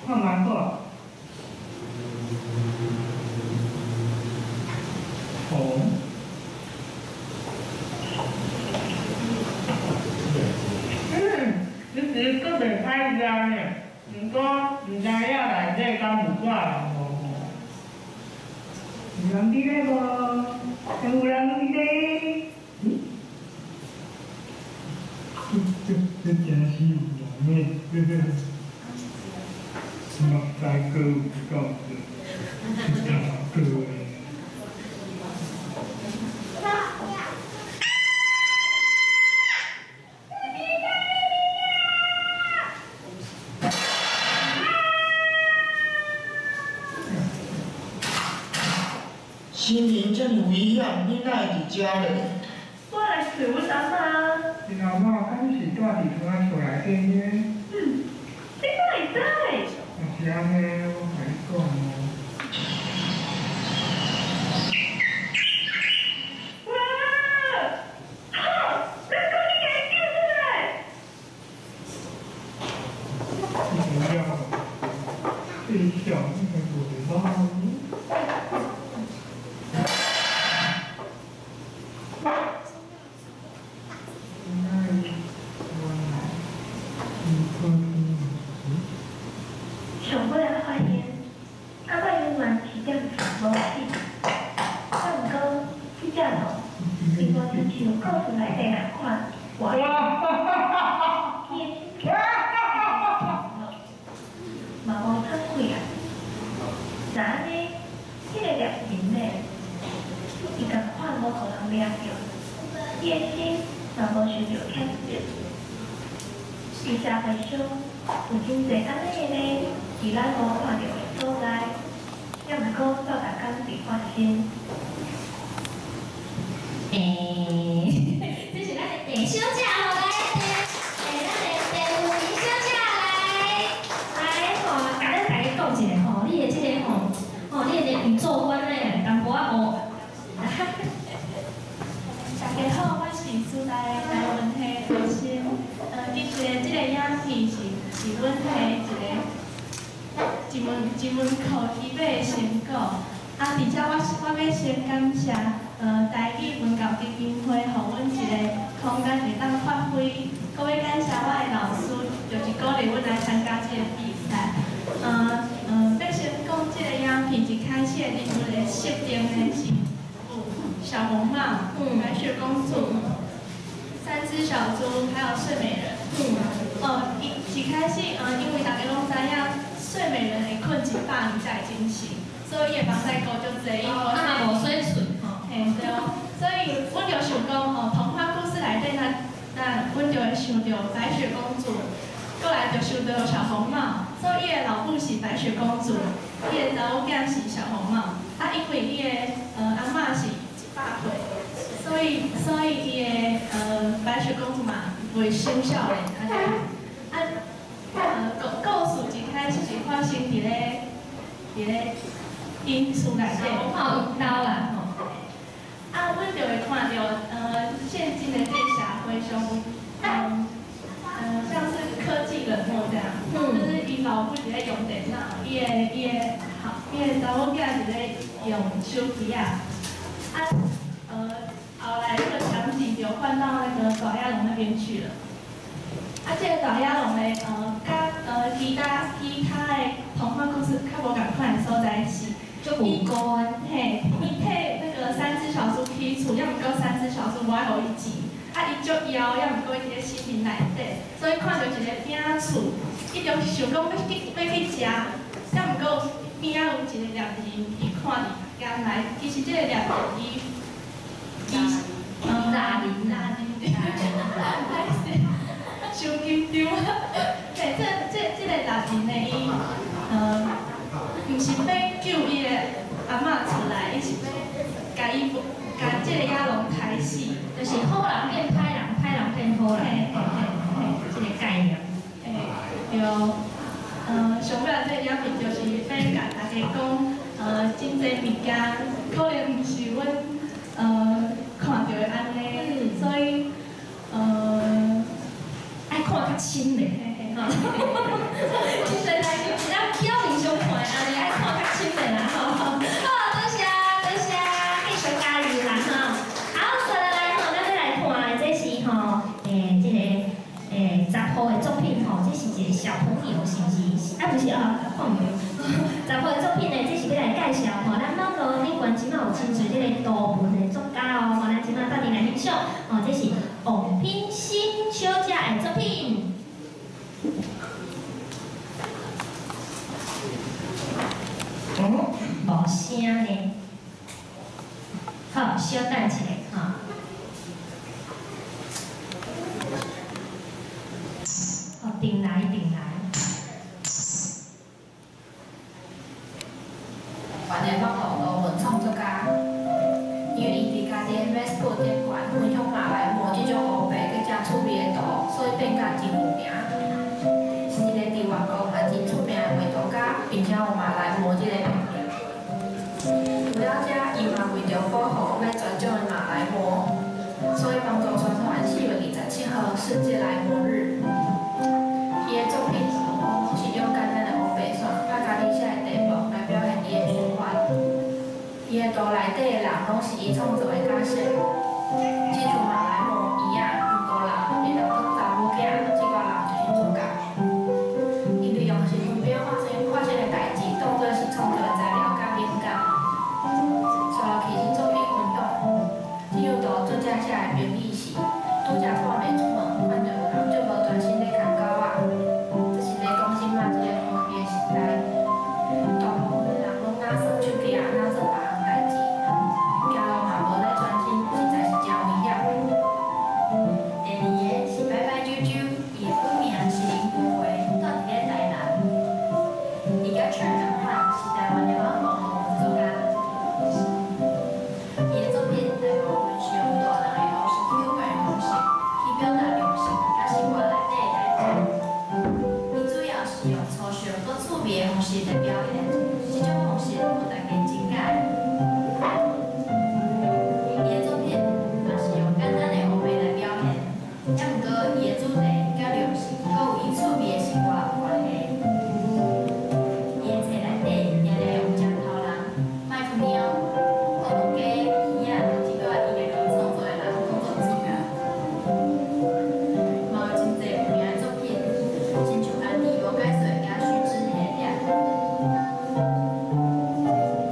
看觅好。哦。嗯，其实阁袂歹食呢，毋过毋知影内底敢有挂人无吼？有人伫咧无？有人伫咧？嗯？这真是有人的，目屎阁有够多，是大个的。心灵遮尔危险，你哪会伫遮咧？我来揣阮阿嬷。恁阿嬷敢是住伫厝仔厝内底呢？嗯，你哪会知？若是按呢，我共你讲哦。哇！好，咱讲你家叫出来。你有了，这下应该无袂歹。上尾仔发现，阿嬷永远是踮厝无死，啊，毋过这只狼，伊无亲像故事内底仝款活，伊的心嘛无喘气啊。若按呢，彼个猎人呢，伊仝款无予人掠著，伊的心嘛无受著谴责。伫社会上有真济按呢的呢，伫咱无看著的所在，也毋过逐逐工伫发生。欸，这是咱的郑小姐吼，来，咱的郑玉玲小姐来，来吼，共咱大家讲一下吼，你的这个吼，吼，你的宇宙观呢，淡薄仔乌。大家好，我是师大的台文系学生。其实这个影片是阮系一门课基本的成果。啊，伫遮我欲先感谢台语文教基金会，予阮一个空间会当发挥。阁欲感谢我的老师，就是鼓励阮来参加这个比赛。欲先讲这个影片一开始的人物的设定呢是有小红帽、白雪公主、三只小猪，还有睡美人。一开始，因为大家拢知影睡美人会睏100年才会惊醒，所以伊的目屎糊足济，伊无啊嘛无洗喙吼。嘿，对哦。所以阮就想讲吼，童话故事内底，咱阮就会想著白雪公主，过来就想著小红帽，所以伊的老母是白雪公主，伊的查某囝是小红帽。啊，因为伊的阿嬷是100岁，所以伊的白雪公主嘛袂伤少年，按呢。啊，故事一开始是发生伫咧𪜶厝内底。小红帽𪜶兜啦吼。啊，阮就会看著现今的这个社会上，像是科技冷漠这样，就是𪜶老母伫咧用电脑，伊的查某囝伫咧用手机仔。啊，后来这个场景就换到那个大亚龙那边去了。啊，这个大亚龙呢，佮其他的童话故事较无仝款的所在是，足无辜的。嘿，伊替那个三只小猪起厝，抑毋过三只小猪无爱予伊钱，啊，伊足枵，抑毋过伊伫咧森林内底，所以看著一个饼厝，伊就想讲欲去食，抑毋过边仔有一个猎人，伊看伫行來，其實這個獵人伊拉林拉林，歹勢，傷緊張。嘿，這個獵人呢，伊毋是欲救伊的阿嬤出來，伊是欲共伊共這個野狼刣死，就是好人變歹人，歹人變好人，這個概念。嘿，對。上尾這個影片就是欲共大家講，真濟物件可能毋是阮看著的按呢，所以愛看較深咧，吼。真濟代誌是咱表面上看的按呢，愛看較深的啦，吼。好，多謝多謝，繼續加油啦，吼。好，接落來吼，咱欲來看的這是吼，這個雜號的作品吼，這是一個小朋友，是毋是？啊，毋是啊，看毋著。雜號的作品呢，這是欲來介紹吼，咱網路頂懸這馬有真濟這個圖文的作家哦，吼，咱這馬鬥陣來欣賞，吼，這是王品心小姐的作品。無聲呢，好，小等一下吼。哦，定來定來。台灣的網路圖文創作家，因為伊佇家己的 Facebook 頂懸分享馬來貘這種烏白閣誠趣味的圖，所以變甲真有名。是一個佇外國嘛真出名的畫圖家，並且有馬來貘這個別名。除了這，伊嘛為著保護欲絕種的馬來貘，所以幫助宣傳4月27號世界來貘日。伊的作品攏是用簡單的烏白線，佮家己寫的題目來表現伊的想法。伊的圖內底的人攏是伊創造的角色，親像馬來貘、魚仔、印度人、會當當查某囝，這寡人就是主角。伊利用身邊發生的代誌，當作是創作的材料佮靈感。紲落去新作品分享。這張圖作者寫的評語是：拄才半暝出門，看著有人足無專心咧牽狗仔。這是咧講這馬這個科技的時代，大部分的人攏若耍手機仔，若做別項代誌，行路嘛無咧專心，實在是誠危險。第二个是擺擺啾啾，伊的本名是林國華，住佇咧台南。伊佮唱仝款，是台灣的網路圖文作家。伊的作品大部分是用大人的烏色幽默的方式去表達良心佮生活內底的代誌。伊主要是用抽象閣趣味的方式來表現，這種方式予大家真佮意。伊的作品嘛是用簡單的烏白來表現，猶毋過伊的主題佮良心，閣有伊趣味的生活有關係。伊的冊內底定定用食頭人、麥克貓、兔硐雞、魚仔這寡伊家己創作的人當做主角。嘛有真濟有名的作品，親像安妮無解說佮須知系列。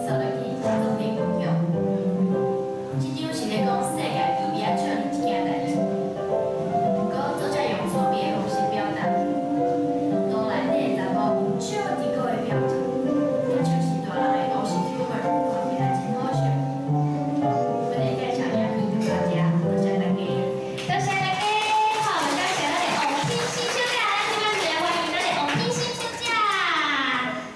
紲落去是作品分享，這張是咧講世界皮鞭仔笑這件代誌，毋過作者用趣味的方式表達，圖內底的查某用笑滴個的表情，親像是大人的烏色幽默，看起來真好笑。阮的介紹影片就到這，多謝大家。多謝大家，好，感謝咱的王品心小姐，咱這擺就來歡迎咱的王品心小姐，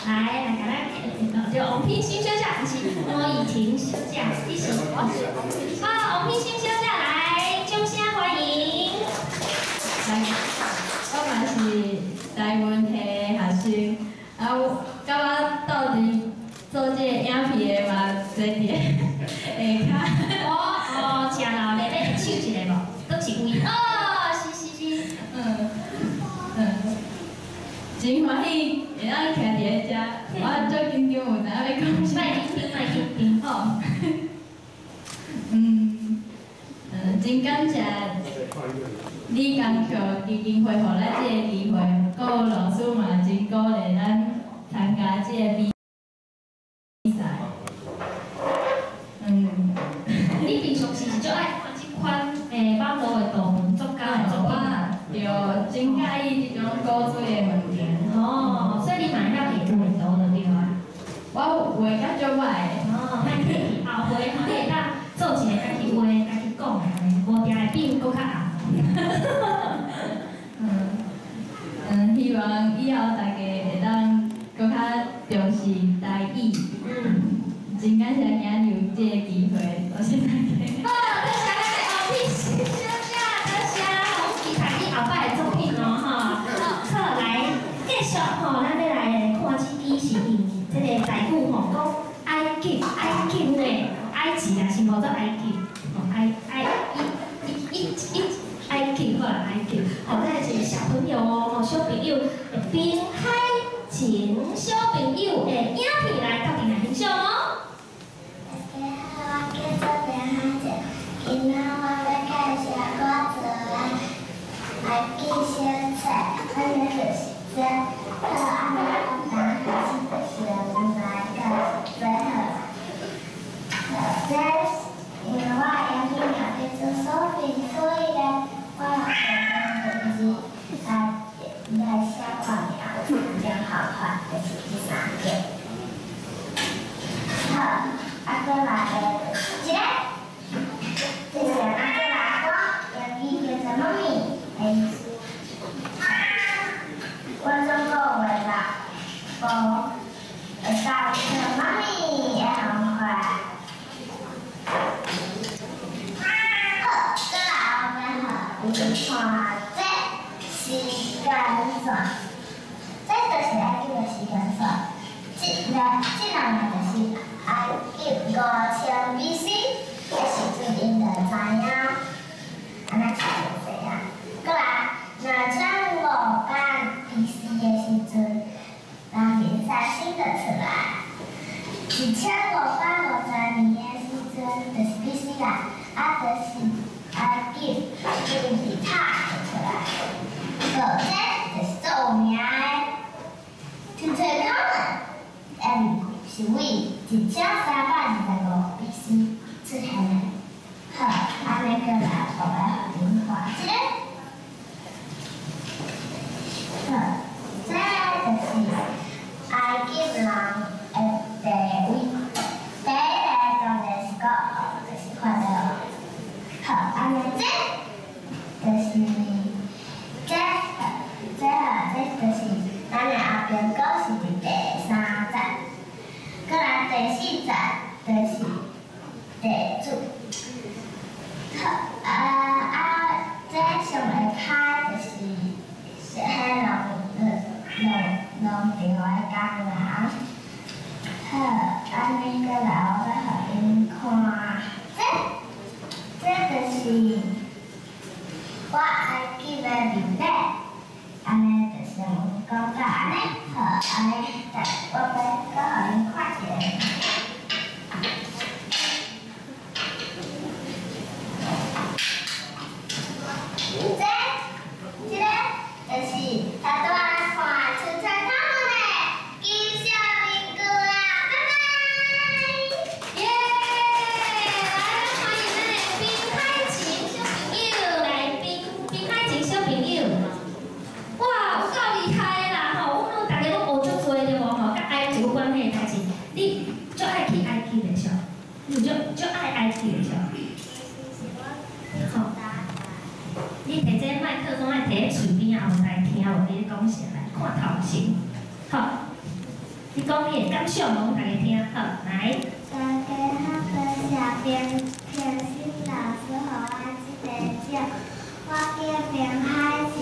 來來，共咱對，王品心小姐，毋是吳以婷小姐，你是，好，王品心小姐來，掌聲歡迎。來，我嘛是台文系的學生，啊，我感覺鬥陣做這個影片的嘛，坐佇下跤。哦哦，正鬧熱，你會手一下無？佗一位？哦，是是是。真歡喜會當徛佇咧遮，我足緊張，毋知影欲講啥。莫緊張，莫緊張。吼。真感謝李江橋基金會予咱這個機會，閣有老師嘛真鼓勵咱參加這個比賽。你平常時是足愛看這款網路的圖文作家的作品？對，真佮意這種古錐的物件。哦，所以你嘛會曉畫圖就對啊。我畫甲足歹的。哦，歹這个機會，多謝大家。好，多謝咱的王品馨小姐，多謝，阮期待你後擺的作品哦，吼。好，來繼續吼，咱欲來看這支是用這个台語吼，講埃及，埃及呢，埃及啊，是無做埃及，吼，埃埃伊伊伊埃及好啦，埃及，吼，咱一个小朋友哦，吼，小朋友濱海晴小朋友的影片來鬥陣來欣賞哦。大家好，我叫做濱海晴，今仔我欲介紹我做的埃及小冊，按呢就是這，好，按呢我剛開始就是來到這好，這因為我的英語名叫做蘇菲，所以咧我用文字來來寫我名，真好看，就是這三個。好，啊，閣來一個，這是阿閣來我英語叫做媽咪的意思。我總共會六步，會教做媽咪的方法。好，閣來我欲予恁看這時間線，這就是埃及的時間線。這個這兩個就是埃及5000 BC 的時陣，𪜶就知影，按呢就知影。閣來2500 BC 的時陣，人民三星就出來。1550年的時陣，就是 BC 啦，啊，就是埃及金字塔就出來。好，這就是最有名的圖坦卡門，是為1325 BC 出現的。好，按呢閣來，我欲予恁看這个。好，這个就是埃及人的地位。第一个當然是國王，就是法老王。好，按呢這就是這這這就是咱的後邊閣是佇第三節，閣來第四節就是地主。好，啊啊，這上下跤就是是彼農農農場的工人。好，按呢閣來我欲予恁看，這這就是我埃及的歷史。按呢就先講到按呢，好，按呢，我欲閣予恁看一个。這這个就是頭拄仔看圖坦卡門的金色面具啦，拜拜。耶！來，歡迎咱的濱海晴小朋友來，濱濱海晴小朋友。哇，有夠厲害的啦吼！阮攏逐家攏學足濟對無吼？佮埃及有關係的代誌，你足愛去埃及的是？你足足愛埃及的是？好，你提這麥克風愛提佇喙邊仔，後來聽無你咧講啥來，看頭前。好，你講你的感想，予阮大家聽。好，來。大家好，多謝平平心老師予我這個獎。我叫平海晴，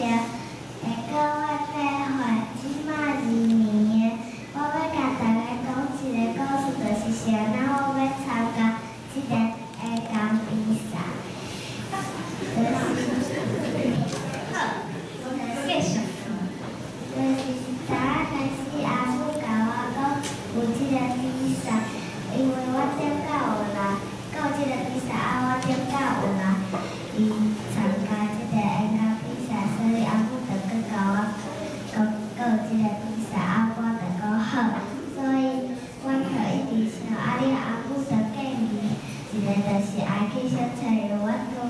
下個月八歲，這馬2年的。我欲共大家講一個故事，就是啥人我欲參加這個演講比賽。好，繼續。就是早開始阿母共我講有這個比賽，因為我頂屆有來，閣有這個比賽，啊，我頂屆有來伊參加這個演講比賽，所以阿母就閣共我講閣有這個比賽，啊，我就講好，所以我就一直想，啊，了阿母就建議一個就是埃及小冊，因為我拄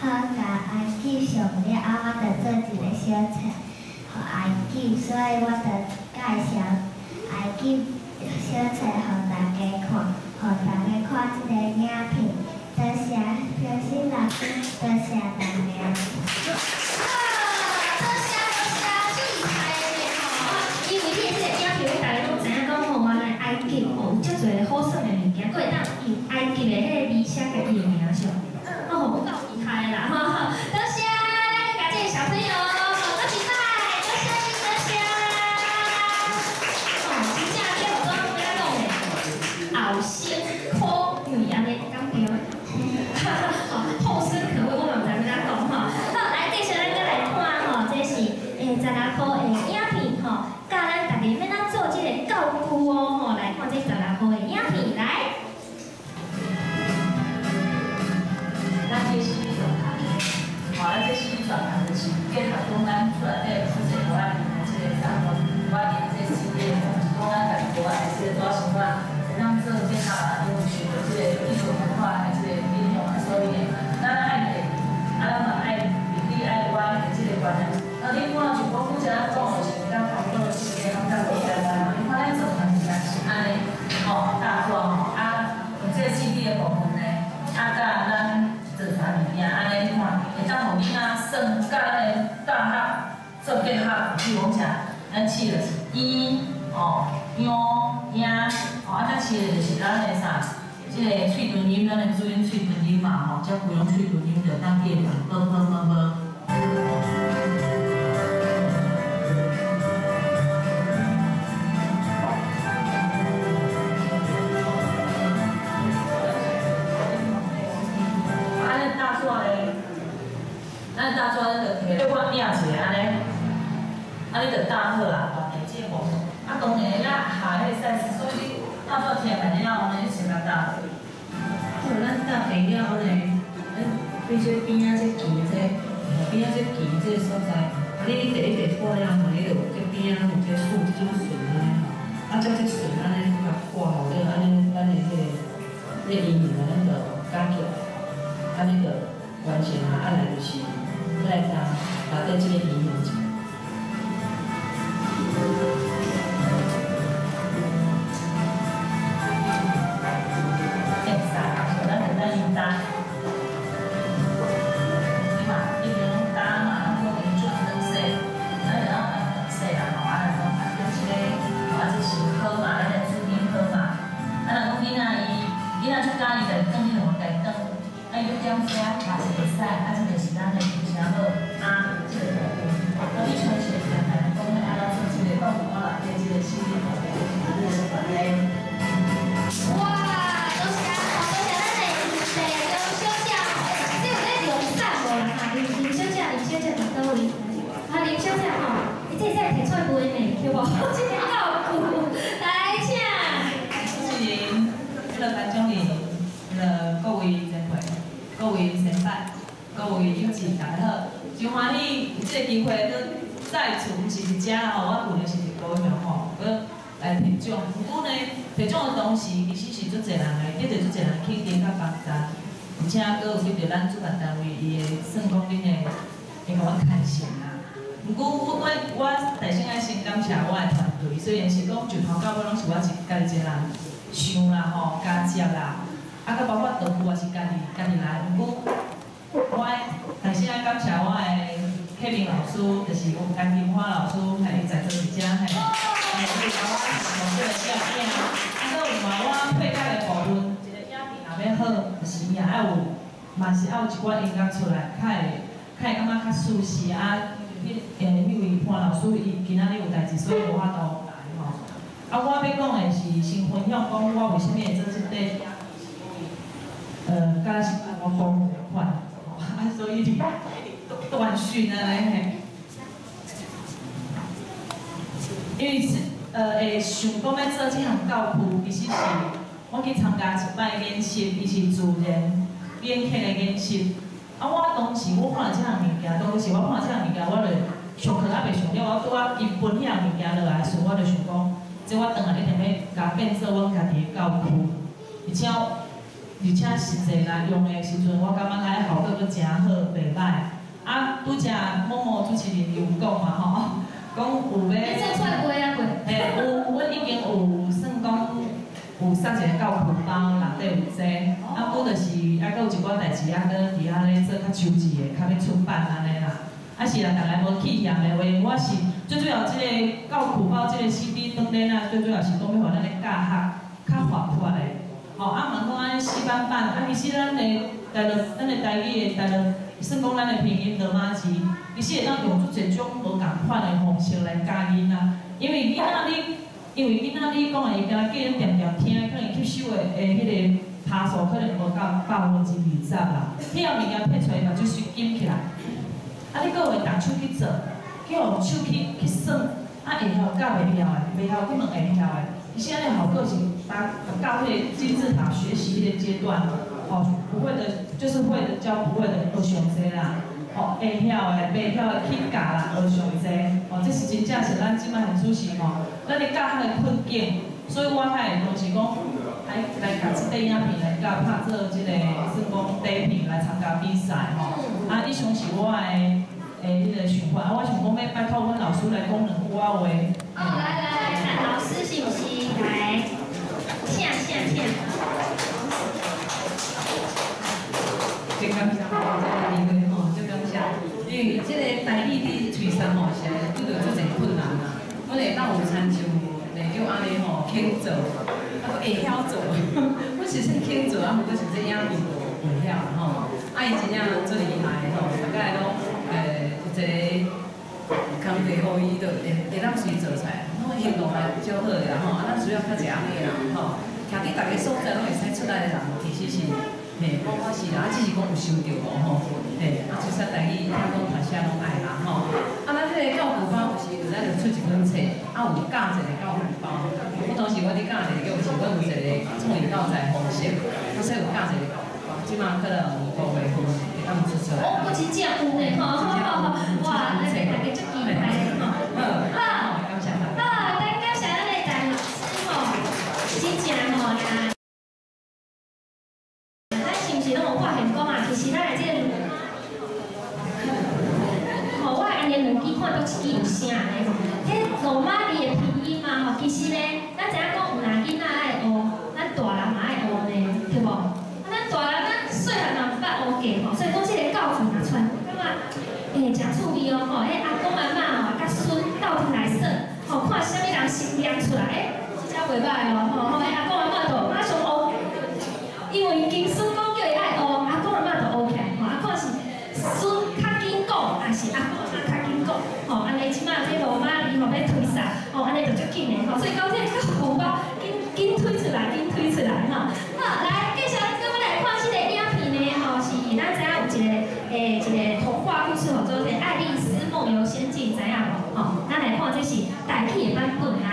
好共埃及上了，啊，我就做一個小冊。予埃及，所以我就介紹埃及小冊予大家看，予大家看這個影片。多謝平心老師，多謝大家。多謝多謝，足厲害的吼！因為你的這個影片，阮大家攏知影講吼，原來埃及吼有遮濟好耍的物件，閣會當用埃及的獎，哦，有夠厲害啦！哈哈，多謝，咱閣共這个小朋友鼓一擺，多謝你，多謝。哦，真正這有怎欲按怎講咧？後生可畏按呢敢對？哈哈，後生可畏，我嘛毋知欲按怎講吼。好，來繼續咱閣來看吼，這是16箍的影片吼，教咱逐家欲按怎做這个教具哦吼，來看這16箍的影片來。咱這 CD 轉盤，吼，咱這 CD 轉盤就是結合講咱厝內底負責予咱的這个啥物，我因這 CD 的，就是講咱家己無愛的這個紙箱仔，會當做結合啊，因為受著這個藝術文化的這個影響啊，所以呢，咱愛藝，啊，咱嘛愛歷史愛歪的這個觀念。啊，你看像講拄才咱講的是甲差不多這個攏較無簡單嘛，你看咱做團是按呢，吼，大紙吼，啊，這個 CD 的部分呢，啊，佮咱。做出來物件，按呢你看，會當予囡仔耍，佮咱的教學做結合。比如講像，咱試就是圓，吼，樣、影，吼，啊，再試的就是咱的啥，這個喙唇音，咱的注音喙唇音嘛，吼，這規種喙唇音就當記得，啵啵啵啵。咱大纸咱就摕，我印一个按呢，按呢就搭好啊，原的这个部分。啊，當然遐下彼个 size，所以你大纸听完了后呢，你先共搭。對，咱搭平了後呢，咱對這邊仔這墘這，邊仔這墘這個所在，啊，你第一個看了後，你就有這邊仔有這樹這種順按呢吼，啊，將這順按呢共掛好了，按呢咱的彼个，彼個陰影咱就加起來，按呢就完成啊，啊來就是。來搭內底這個營養。会使，咱就等伊搭。你嘛已經攏搭嘛，咱可能做軟勢，咱就按軟勢啦吼，啊，若講啊，這個，啊，這是好嘛，咱的注音好嘛。啊，若講囡仔伊，囡仔出家伊家己轉，你就予家己轉，啊，伊欲點寫嘛是會使，啊，這就是咱的。然後啊，這個部分，啊，你像是簡單講欲按怎做這個，我內底這個 CD 部分，哇，多謝，多謝咱的鄭劉小姐，這有咧量產無啦？哈，林小姐，林小姐佇佗位？啊，林小姐吼，你這會使提出來賣呢，對無？這個教具，來請。主持人，彼个頒獎人，彼个各位前輩，各位先輩。各位友親，大家好，真歡喜有這個機會，閣再次，毋是佇遮吼，我舊年是佇高雄吼，閣來提獎。毋過呢，提獎的同時，其實是足濟人的，得著足濟人肯定佮幫助，而且閣有得著咱主辦單位伊會算講恁的，會共阮牽線啦。毋過我首先愛先感謝我的團隊，雖然是講從頭到尾攏是我一家己一個人想啦吼，加接啦，啊，閣包括道具也是家己來，毋過。我首先愛感謝我的啟明老師，就是阮甘金花老師，嘿，伊在座佇遮嘿，嘿，伊教我上這個攝影，啊，閣有嘛我配樂的部分，一個影片若欲好，就是伊也愛有，嘛是愛有一寡音樂出來，較會感覺較舒適啊。彼位潘老師伊今仔日有代誌，所以無法度來吼。啊，我欲講的是先分享講我為啥物會做這塊影片，是因為，敢若是我講的款。啊，所以一直斷訊啊，嘿。因為是會想講欲做這項教具，其實是我去參加一擺演習，伊是自然演客的演習。啊，我當時我看著這項物件，當時我看著這項物件，我就上課猶未上了，我拄仔伊分彼項物件落來時，我就想講，這我轉來一定欲共變做阮家己的教具，而且實際來用的時陣，我感覺它效果閣誠好，袂歹。啊，拄才某某主持人有講嘛吼，講有欲。你做出來賣啊未？嘿，有，阮已經有算講有送一個教具包，內底有這個。啊，閣就是啊，閣有一寡代誌啊，閣佇遐咧做較籌備的，較欲出版按呢啦。啊是啊，逐个無去嫌的話，我是最主要這個教具包這個 CD 當然啊，最主要是講欲予咱的教學較活潑的。吼，啊，嘛讲按呢死板板，啊，其实咱的台乐，咱的台语的台乐，算讲咱的拼音罗马字，其实会当用足济种无仝款的方式来教囡仔，因为囡仔你讲的伊敢若叫恁定定听，可能吸收的迄个趴数可能无到20%啦。彼项物件摕出来嘛，就是紧起来。啊，你阁有会动手去做，叫用手去算，啊会晓教袂晓的，袂晓去问会晓的。其实按呢效果是达到彼个金字塔学习彼个阶段，吼，不会的，就是会的教不会的学上济啦，吼，会晓的、袂晓的去教啦，学上济，吼，这是真正是咱这摆很主席吼，咱咧教学的困境，所以我较会就是讲，来来共这块影片来教拍做这个算讲底片来参加比赛吼，啊，以上是我的彼个想法，啊，我想讲欲拜托阮老师来讲两句仔话。哦，来来来，老师是毋是来？请请请。真感谢吼，这个机会吼，真感谢。因为这个台语伫吹送吼，是拄著足济困难啦。阮会当有亲像例叫按呢吼，肯做，啊，阁会晓做。阮是算肯做，啊，毋过是这影片无袂晓吼。啊，伊真正足厉害吼，大概拢有一个工课予伊，就会当随做出来，拢行动来足好的啦吼。啊，咱需要较济按呢人吼，徛伫逐个所在拢会使出来的人，其实是。嘿，我是啦，啊，只是讲有收著无吼，嘿，啊，就说台语听讲读写拢爱啦吼。啊，咱彼个教具包有时咱就出一本册，啊，有教一个教具包。我当时我伫教一个，就是阮有一个创意教材方式，啊，所以有教一个教具包，这马可能5月份会当出出来。哦，真正有呢，吼，哇，咱大家足期待的吼。好，感谢大家。好，咱感谢咱的陈老师吼，真正吼呀。是拢有发现讲啊，其实咱的这个，吼，我按呢两支看都一支有声按呢吼。彼罗马字的拼音嘛吼，其实呢，咱知影讲有若囡仔爱学，咱大人嘛爱学呢，对无？啊，咱大人咱细汉嘛毋捌学过吼，所以讲这个教具若传，感觉真趣味哦吼。彼阿公阿嬷吼，佮孙斗阵来耍，吼，看啥物人先念出来，这只袂䆀哦吼。彼阿公阿嬷就马上学，因为经孙讲。孙较紧讲，还是阿公阿嬷较紧讲？吼，按呢这马这罗马字吼欲推捒，吼，按呢就足紧的吼。所以讲这个教具包，紧紧推出来，紧推出来吼。好，来，继续咱阁欲来看这个影片呢，吼，是咱知影有一个童话故事吼，做这个《爱丽丝梦游仙境》，知影无？吼，咱来看这是台语的版本来。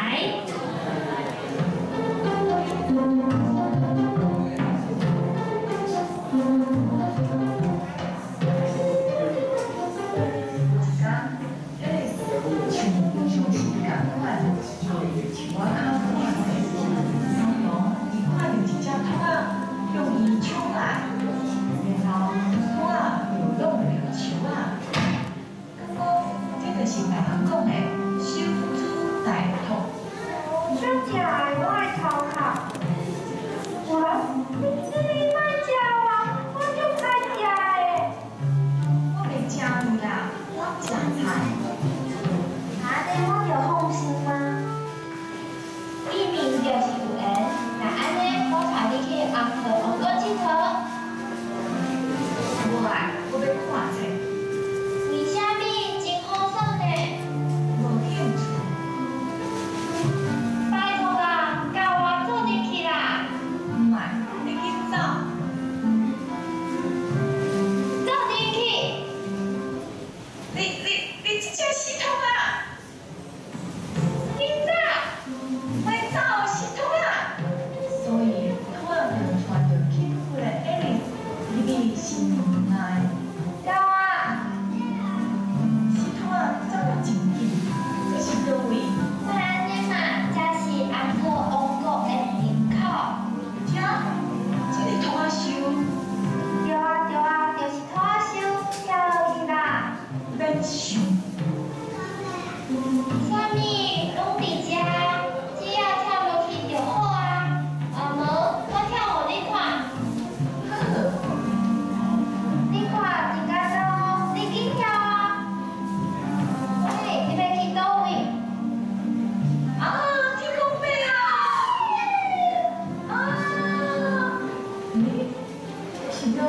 想到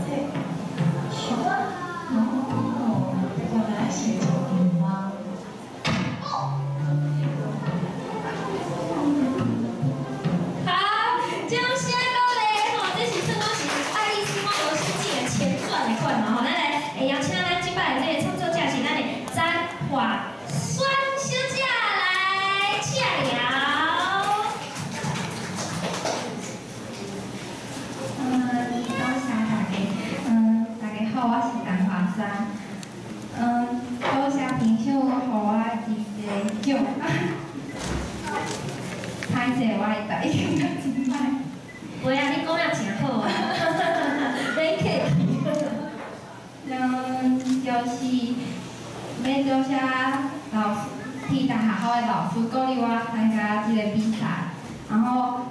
这想哦，原来是一个愿望。好，掌声鼓励吼，这是算讲是《爱丽丝梦游仙境》的前传的款嘛吼，咱来会邀请咱这摆的这个创作者是咱的詹华萱小姐来请聊。多谢大家。大家好，我是陈华萱。多谢评审予我这个奖。歹势，我的台语讲真歹。袂啊，你讲了真好啊，免客气。就是欲多谢老师，天大学校的老师鼓励我参加这个比赛，然后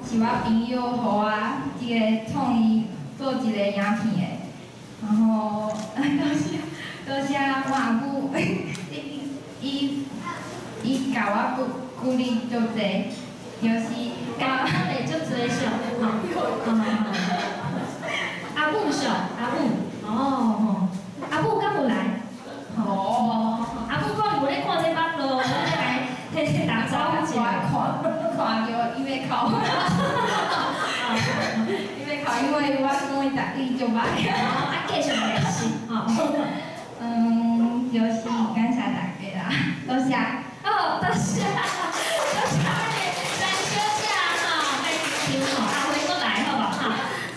是我朋友予我这个创意做一个影片的，然后多谢多谢我阿母，伊伊共我鼓励足济，就是我鼓励足济上，吼，阿母上，阿母，哦吼，阿母敢有来？哦，阿母可能无咧看这网路，我来替打招呼一下。我看看著伊欲哭，伊欲哭，因为我讲伊台语足歹。啊，继续练习，吼。就是感谢大家啦，多谢。哦，多谢，多谢咱的陈小姐吼，来场吼，下回阁来好无哈？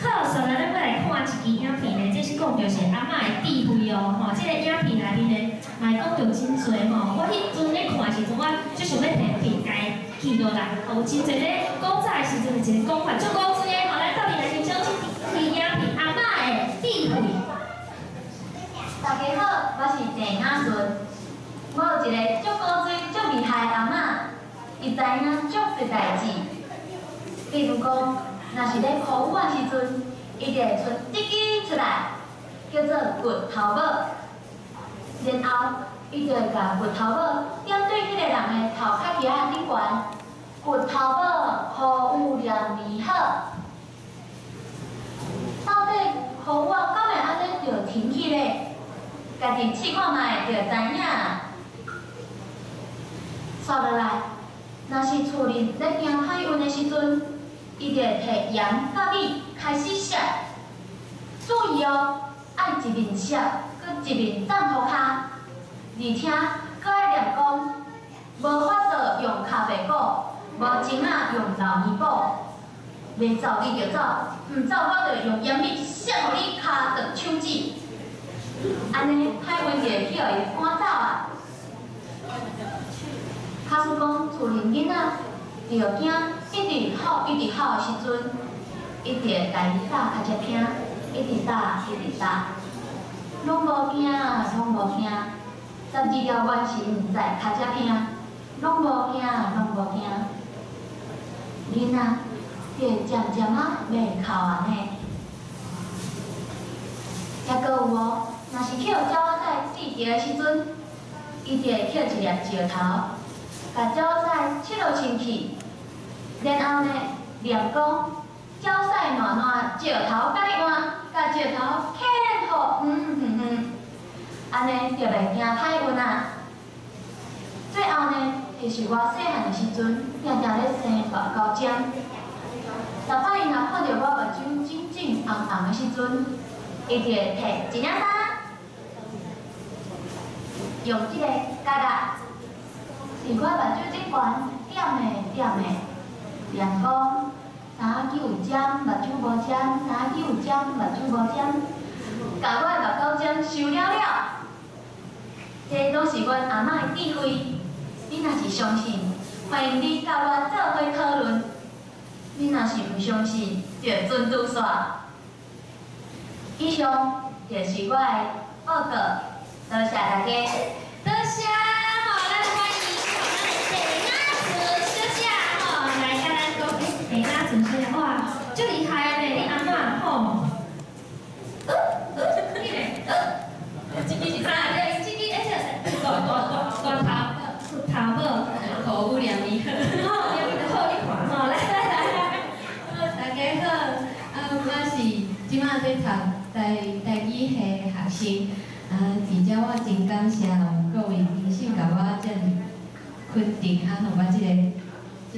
好，所来咱欲来看一支影片呢，这是讲著是阿嬷的智慧哦，吼，这个影片内面呢，嘛会讲著真济吼。我彼阵咧看的时阵，我就想欲提片共伊记落来，有真济咧古早的时阵的一个讲法，足古锥的吼，咱斗阵来欣赏这支影片阿嬷的智慧。大家好，我是郑雅纯。我有一个足古锥、足厉害的阿嬷，伊知影足济代志。比如讲，若是咧苦雨的时阵，伊就会出这支出来，叫做骨头母。然后，伊就会共骨头母点对彼个人的头壳仔顶悬，骨头母苦雨连绵好。到底苦雨敢会按呢就停去咧？家己试看觅就知影。煞落来，若是厝里咧惊歹运的时阵，伊就会提盐佮米开始摔。注意哦，爱一面摔，阁一面摠涂跤，而且阁爱念讲，无法度用跤白鼓，无钱仔用老年补，袂走你就走，毋走我就用盐米摔予你跤断手指。按呢，歹运就会去予伊赶走啊。假使讲厝里囡仔著惊一直哭一直哭的时阵，伊就会共伊打跤只听，一直打一直打，拢无惊，拢无惊。12条元神在跤只听，拢无惊，拢无惊。囡仔就会渐渐仔袂哭啊呢。抑阁有哦，若是去予鸟仔屎挃著的时阵，伊就会捡一粒石头，共鸟屎拭落身去，然后呢，念讲鸟屎烂烂，石头共你换，共石头牵予远远远，按呢就袂惊歹运啊。最后呢，就是我细汉的时阵，定定咧生目胶针。逐摆伊若看著我目睭肿肿红红的时阵，伊就会提一领衫，用这个夹仔，伫我目睭顶悬点的点的，念讲三支有针，目睭无针；三支有针，目睭无针。共我的目胶针收了了。这拢是阮阿嬷的智慧。你若是相信，欢迎你佮我做伙讨论；你若是毋相信，就准拄煞。以上就是我的报告，多谢大家。多谢吼，咱欢迎咱的郑雅纯小姐吼来佮咱讲，郑雅纯小姐哇，足厉害呢，你阿嬷吼。这支是啥？对，这支哎，这大大大大头头母，口有两面好，吼，两面好，你看吼，来来来来。大家好，啊，我是這馬咧讀台語系學生。啊，而且我真感謝有各位評審共我遮爾肯定，啊，予我這個獎。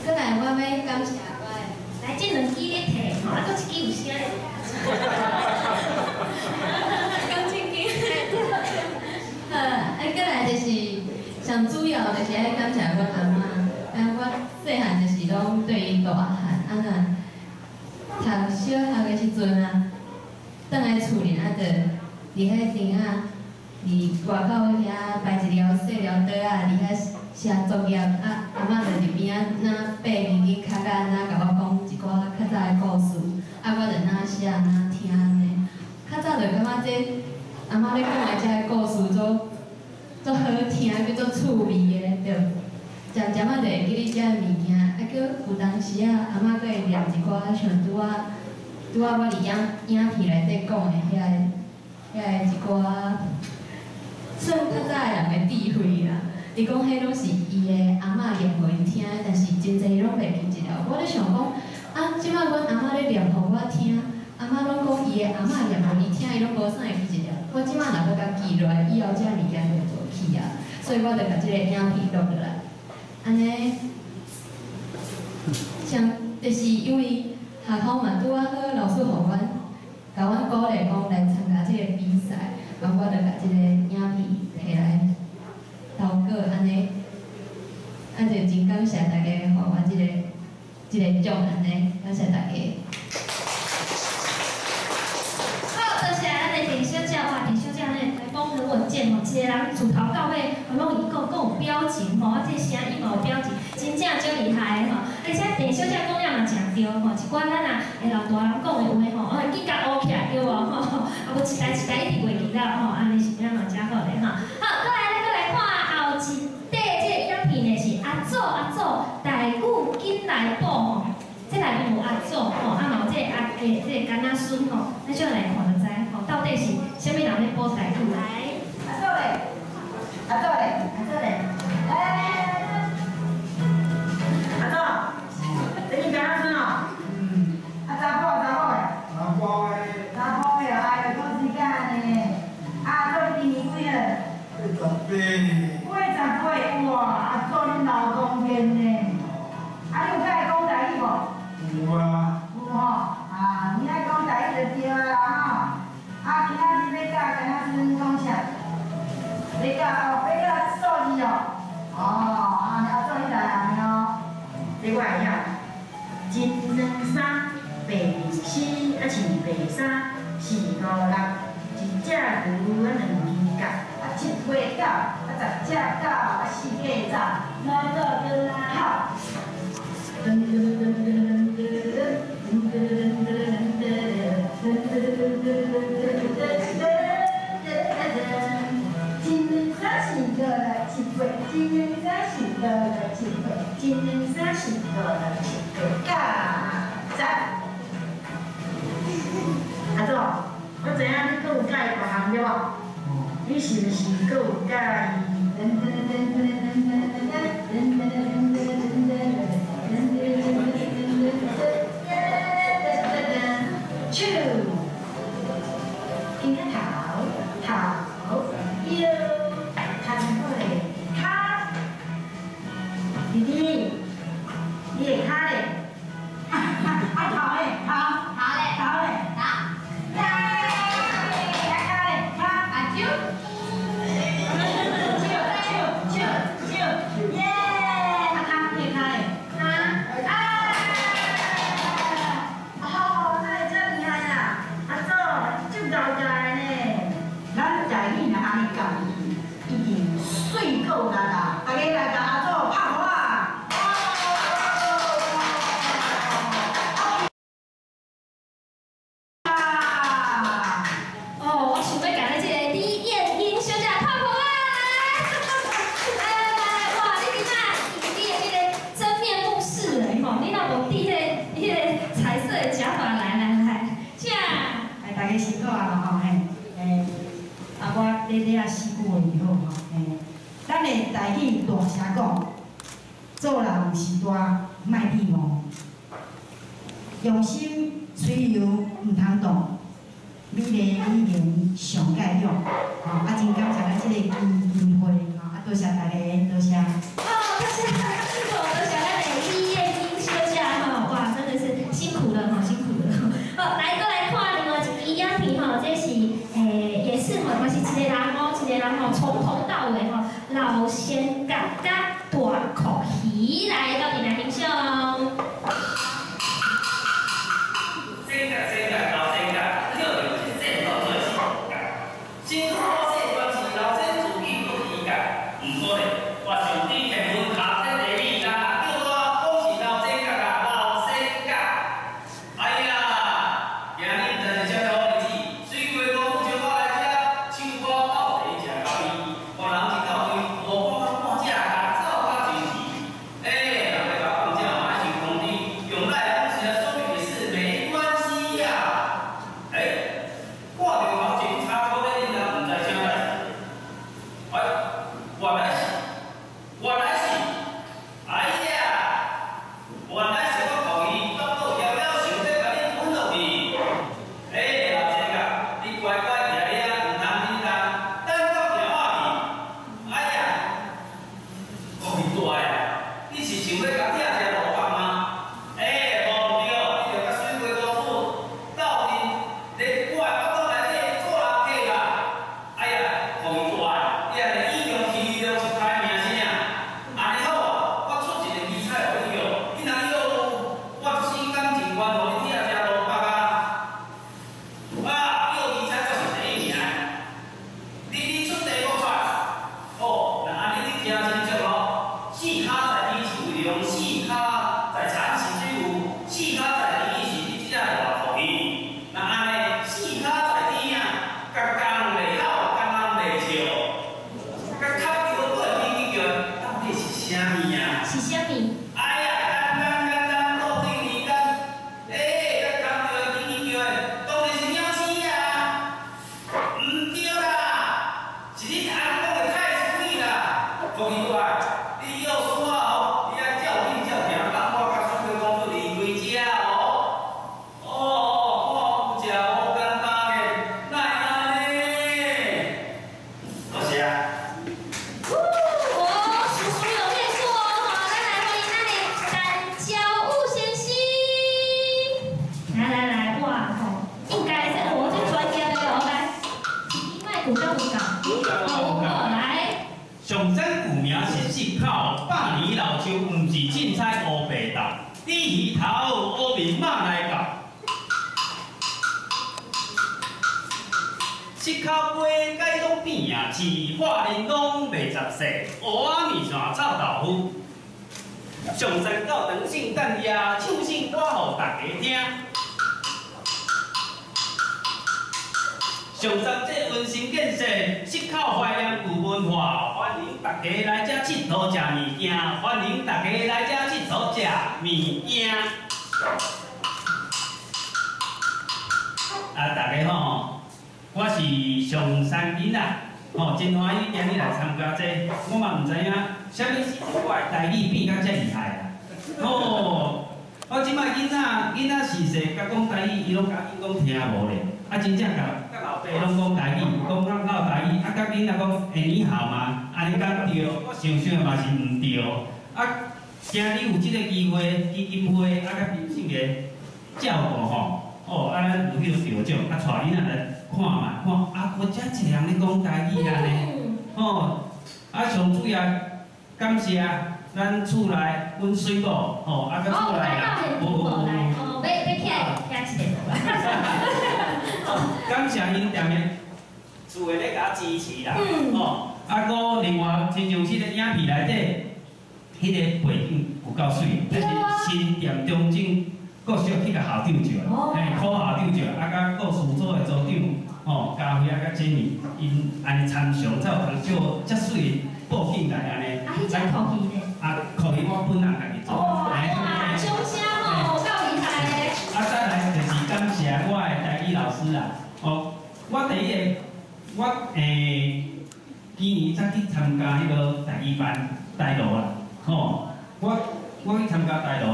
閣來，我欲感謝我的。來，這兩支咧提，吼，啊，閣一支有聲咧。講正經。好，啊，閣來就是上主要就是愛感謝阮阿嬤，啊，我細漢就是攏對伊大漢，啊若讀小學的時陣啊，轉來厝裡啊，就佇彼顶仔，佇外口遐擺一条細條桌仔，佇遐寫作業，啊，阿嬤就佇邊仔，若爬緊緊跤仔，若共我講一寡較早的故事，啊，我就若寫若聽按呢。較早就感覺這阿嬤咧講的這个故事足足好聽，閣足趣味的，對。漸漸仔就會記得這个物件，啊，閣有當時仔，阿嬤閣會念一寡像拄仔我佇影片內底講的遐個一寡，算較早的人的智慧啦。伊講彼攏是伊的阿嬤念予伊聽，但是真濟伊攏袂記得了。我咧想講，啊，這擺阮阿嬤咧念予我聽，阿嬤攏講伊的阿嬤念予伊聽，伊攏無啥會記得了。我這擺若閣共記落來，以後這物件就無去啊。所以我就共這個影片錄落來。按呢，像就是因為學校嘛拄仔好，老師予阮，共阮鼓勵講來參加這個比賽，啊，我就共這個影片提來投稿，按呢，啊就真感謝大家予我這個獎，按呢，感謝大家。好，多謝咱的鄭小姐，哇，鄭小姐呢台風很穩健吼，一個人自頭到尾，攏伊閣有表情吼，啊，這聲音嘛有表情，真正足厲害的吼。而且鄭小姐講了嘛誠對吼，一寡咱啊會老大人講的話吼，哦，記甲烏起來對無吼？啊，無一代一代一直袂記得吼，按呢是按怎嘛誠好咧吼。好，閣來咱閣來看後一塊這個影片呢是阿祖阿祖台語緊來補吼，這內面有阿祖吼，啊嘛有這個阿這個囡仔孫吼，咱小來看就知吼，到底是啥物人咧補台語來？阿祖咧，阿祖咧，阿祖咧，來來來來，阿祖，這你囡仔孫哦？嗯。啊，查某查某的？查某的。查某的哎呦，讲时间呢。阿祖，你今年幾歲？ 88。 88，哇！阿祖恁老公健呢。啊，你有較會講台語無？有啊。有吼，啊，你愛講台語就對啊啦吼。啊，今仔日欲教囡仔孫講啥？欲教哦，欲教數字哦。哦，啊，阿祖你來按呢哦。這我會曉，一兩三，白四，啊是白三，四五六，一隻牛啊兩支角，啊七八九，啊十隻狗，啊四界走，老祖轉來好。噔噔噔噔噔噔噔噔噔噔噔噔噔噔噔。一两三四五六七八，一兩三四五六七八，一兩三四五六七八九十。阿祖，我知影你閣有佮意別項對無？你是毋是閣有佮意？噔噔噔噔噔噔噔噔噔噔噔噔噔噔。手，肩头，頭，腰，牽尾，跤。弟弟，你的跤咧？啊，頭咧，頭，頭咧，頭咧，頭。耶！啊，跤咧，跤，阿手。手，手，手，手，耶！啊，跤，你的跤咧？跤。啊！哦，哪會這厲害啦？阿祖，足𠢕的呢。咱台語若按呢教伊，一定媠閣有力啦！大家來共阿祖拍鼓啊！哦，我想欲共咱這個李艷英小姐拍鼓啊！來來來來，哇，你今仔你的這個真面目示人吼，你若無戴彼個彩色的假髮來來來，這。哎，大家辛苦啊吼，嘿，啊，我咧咧仔四句話就好吼，嘿，咱的台語大聲講，做人是大，莫智戇。用心吹油毋通动，美丽语言上盖响。吼，啊，真感谢咱这个基金会，吼，啊，多谢大家，多谢。哦，多谢，多谢咱的李艳英小姐吼，哇，真的是辛苦了吼，辛苦了。好，来，阁来看另外一支影片吼，这是也是吼，嘛是一个人哦，一个人吼，从头到尾吼，老仙甲甲大箍鱼来斗阵来欣赏。上山到长圣诞夜，唱圣歌予大家听。上山这温馨建设，适口怀念旧文化，欢迎大家来遮𨑨迌食物件，欢迎大家来遮𨑨迌食物件。啊，大家好，我是上山囡仔，吼，真欢喜今日来参加这个，我嘛毋知影。啥物时阵我的台语变甲遮厉害啊！哦，我这摆囡仔自细佮讲台语，伊拢甲紧讲听无咧。啊，真正共佮老爸拢讲台语，讲咱老台语，啊，佮囡仔讲欸你好吗？按呢敢对？我想想嘛是毋对。啊，今日有这个机会，基金会啊，佮评审个照顾吼，哦，啊，咱有彼个得奖，啊，带囡仔来看嘛，看啊，我遮一个人咧讲台语按呢，吼，啊，上主要。感谢咱厝内阮水某吼，啊，佮厝内人，无无无，哦，欲起来听一下。感谢𪜶踮咧厝内咧共我支持啦，吼，啊，阁另外亲像这个影片内底，彼个背景有够媠，这是新店中正国小去共校长照，嘿，柯校长照，啊，佮故事组的组长，吼，嘉辉啊，佮珍妮，𪜶按呢参详才有通照遮媠的布景来按呢。啊，彼只箍鱼呢？啊，箍鱼我本人家己做。哇，掌声吼，够厉害的。啊，再来就是感谢我的台语老师啦。哦，我第一个，我今年才去参加彼个台语班，台罗啦，吼，我去参加台罗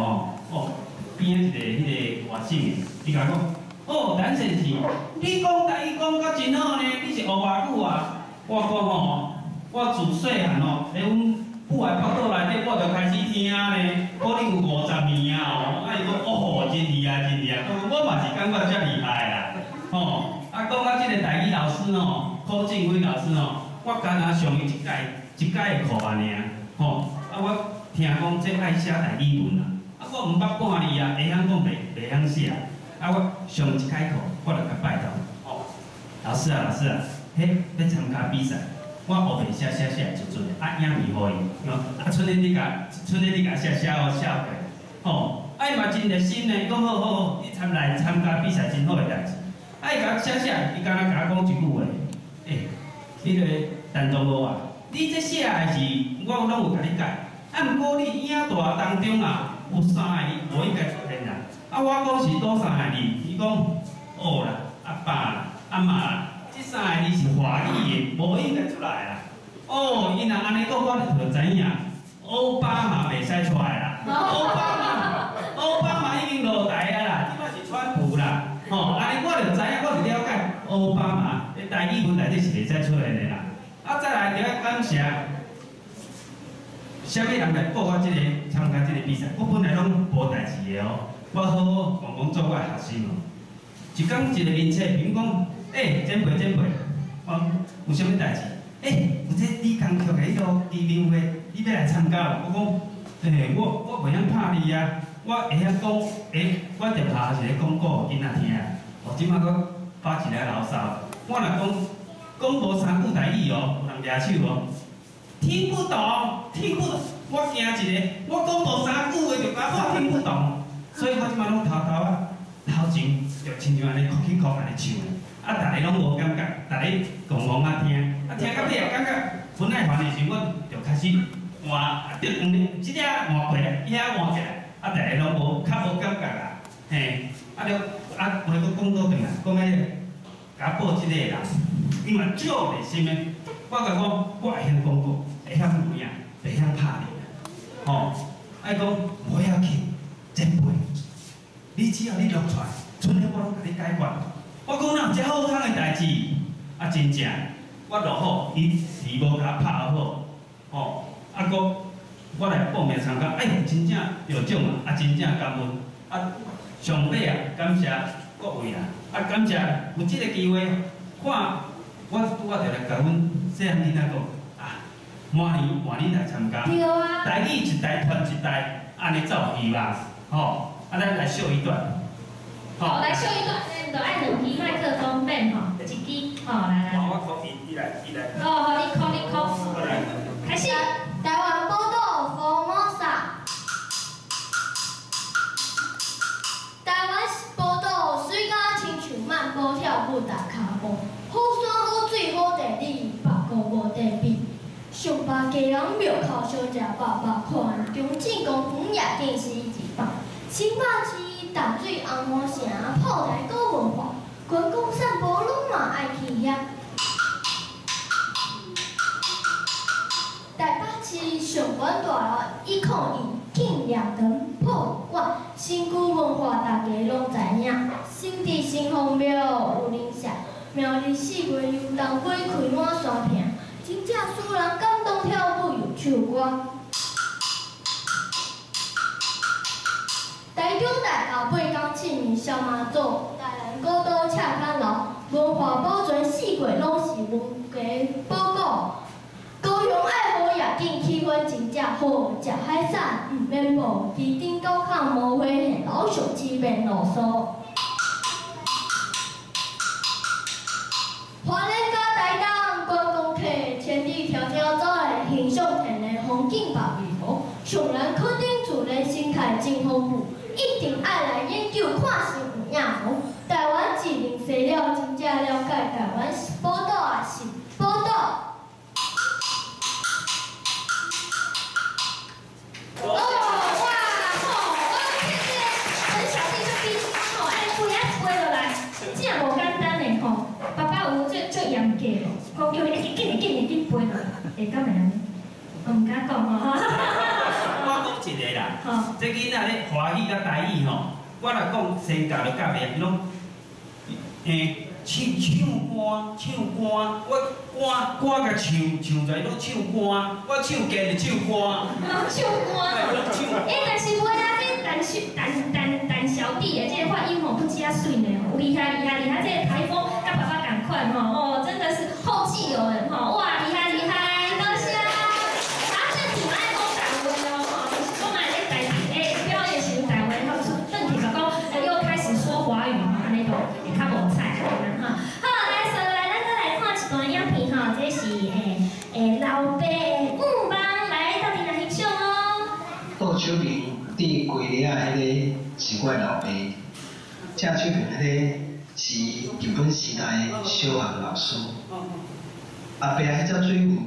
吼，哦，比边仔一个彼个外省的，伊共我讲，哦，陈先生，你讲台语讲甲真好呢，你是学偌久啊？我讲吼，我自细汉吼，伫阮母的腹肚内底，我就开始听呢，可能有50年啊哦。啊，伊讲哦，真厉害，真厉害，我我嘛是感觉遮厉害啦，吼。啊，讲到这个台语老师吼，柯正辉老师吼，我敢若上伊一届一届的课按呢，吼。啊，我听讲这爱写台语文啊，啊，我毋捌半字啊，会晓讲袂袂晓写。啊，我上一届课，我就共拜托，吼，老师啊，老师啊，彼欲参加比赛，我乌白写写写出出的，啊，影片予伊，啊，剩的你共，剩的你共写写好写过，吼，啊，伊嘛真热心呢，伊讲好好好，你参来参加比赛真好的代志。啊，伊共我写写，伊敢若共我讲一句话，欸，彼个陈同学啊，你这写的是我拢有共你改，啊，毋过你影带当中啊，有三个字无应该出现啦。啊，我讲是佗三个字？伊讲哦啦，阿爸啦，阿嬷啦，这三个字是华语的，无应该出来啦。哦，伊若按呢讲，我就知影，奥巴马袂使出来啦。奥巴马，奥巴马已经落台啊啦，这摆是川普啦。吼，按呢我就知影，我就了解奥巴马伫台语文内底是袂使出现的啦。啊，再来就爱感谢，啥物人来报我这个参加这个比赛？我本来拢无代志的哦，我好好戆戆做我的学生哦。一工一个面册，比如讲，欸，前辈前辈，我讲有啥物代志？欸，有这李江曲的彼个提名会，你欲来参加无？我讲，欸，我袂晓拍字啊，我会晓讲，欸，我伫学校是咧讲古予囡仔听。哦，这摆阁发一个牢骚，我若讲讲无三句台语哦，有人举手哦，听不懂，听不懂，我惊一个，我讲无三句话就甲我听不懂，所以我这摆拢偷偷啊，头前就亲像按呢哭起哭按呢唱的，啊，逐个拢无感觉，逐个戆戆啊听，啊听到尾也感觉不耐烦的时，我就开始换，啊对，这个换过来，遐换起来，啊，逐个拢无较无感觉啦，嘿，啊了，啊话阁讲倒转来，讲彼个共报这个人，伊嘛足热心的，我共讲，我会晓讲古，会晓有影，袂晓拍字，吼，啊伊讲无要紧，前辈，你只要你录出来，剩的我拢共你解决。我讲哪有遮好康的代志？啊，真正，我录好，伊字无共我拍好，吼，啊，阁我来报名参加，哎，真正得奖啊，啊，真正感恩，啊，上尾啊，感谢各位啦，啊，感谢有这个机会，看我拄仔就来共阮细汉囡仔讲，啊，明年换恁来参加，对啊，台语一代传一代，按呢才有希望，吼，啊，咱来秀一段，吼，来秀一段，咱就爱两支麦克风免吼，一支，吼，来来。我扣伊，伊来，伊来。哦，好，你扣，你扣。开始。台湾宝岛福摩萨，台湾宝岛水甲亲像慢步跳舞踏跤步，好山好水好地理，别国无得比。上百家人庙口小食饱饱，看中正公园夜景是一百。新北市淡水红毛城炮台古文化，观光散步拢嘛爱去遐。台北市上悬大楼101纪念堂博物馆，新旧文化大家拢知影。新竹城隍庙有灵社，苗栗四月游东花开满山坪，真正使人感动跳舞又唱歌。台中大道八公清明小妈祖，台南古都赤崁楼，文化保存四季拢是文家宝古。高雄爱河夜景气氛真正好，食海产毋免报，旗津高坎无花现老上市面露宿。花莲佮台东观光客千里迢迢走来欣赏天然风景白玉湖，上咱垦丁自然生态真丰富，一定爱来研究看是有影无。台湾一零西了，真正了解台湾是宝岛也是宝岛。哦哇吼！我听这个陈小弟足紧张吼，爱飞啊飞落来，真正无简单的吼。爸爸有足足严格无？讲叫伊紧紧紧紧飞落来，会敢会按呢？我毋敢讲吼。我讲一个啦，这囡仔咧华语佮台语吼，我若讲先教就教袂，伊拢唱唱歌唱歌，我歌歌甲唱唱在，伊拢唱歌，我唱见就唱歌。拢唱歌。欸，但是袂啊，这陈陈陈陈小弟的这个发音吼，不加水呢，厉害厉害厉害！这个台风佮爸爸仝款吼，哦，真的是后继有人吼，哇，厉害厉害，多谢。啊，这题爱讲台话哦，吼，就是讲爱咧台语，欸，表演时台话吼，出转去就讲，又开始说华语，按呢就会较无彩哈。好，来，所以来，咱阁来看一段影片吼，这是老爸的愿望，来斗阵来欣赏哦。倒手边伫柜里仔彼个是我老爸，正手边彼个是日本时代的小学老师。后壁彼只水牛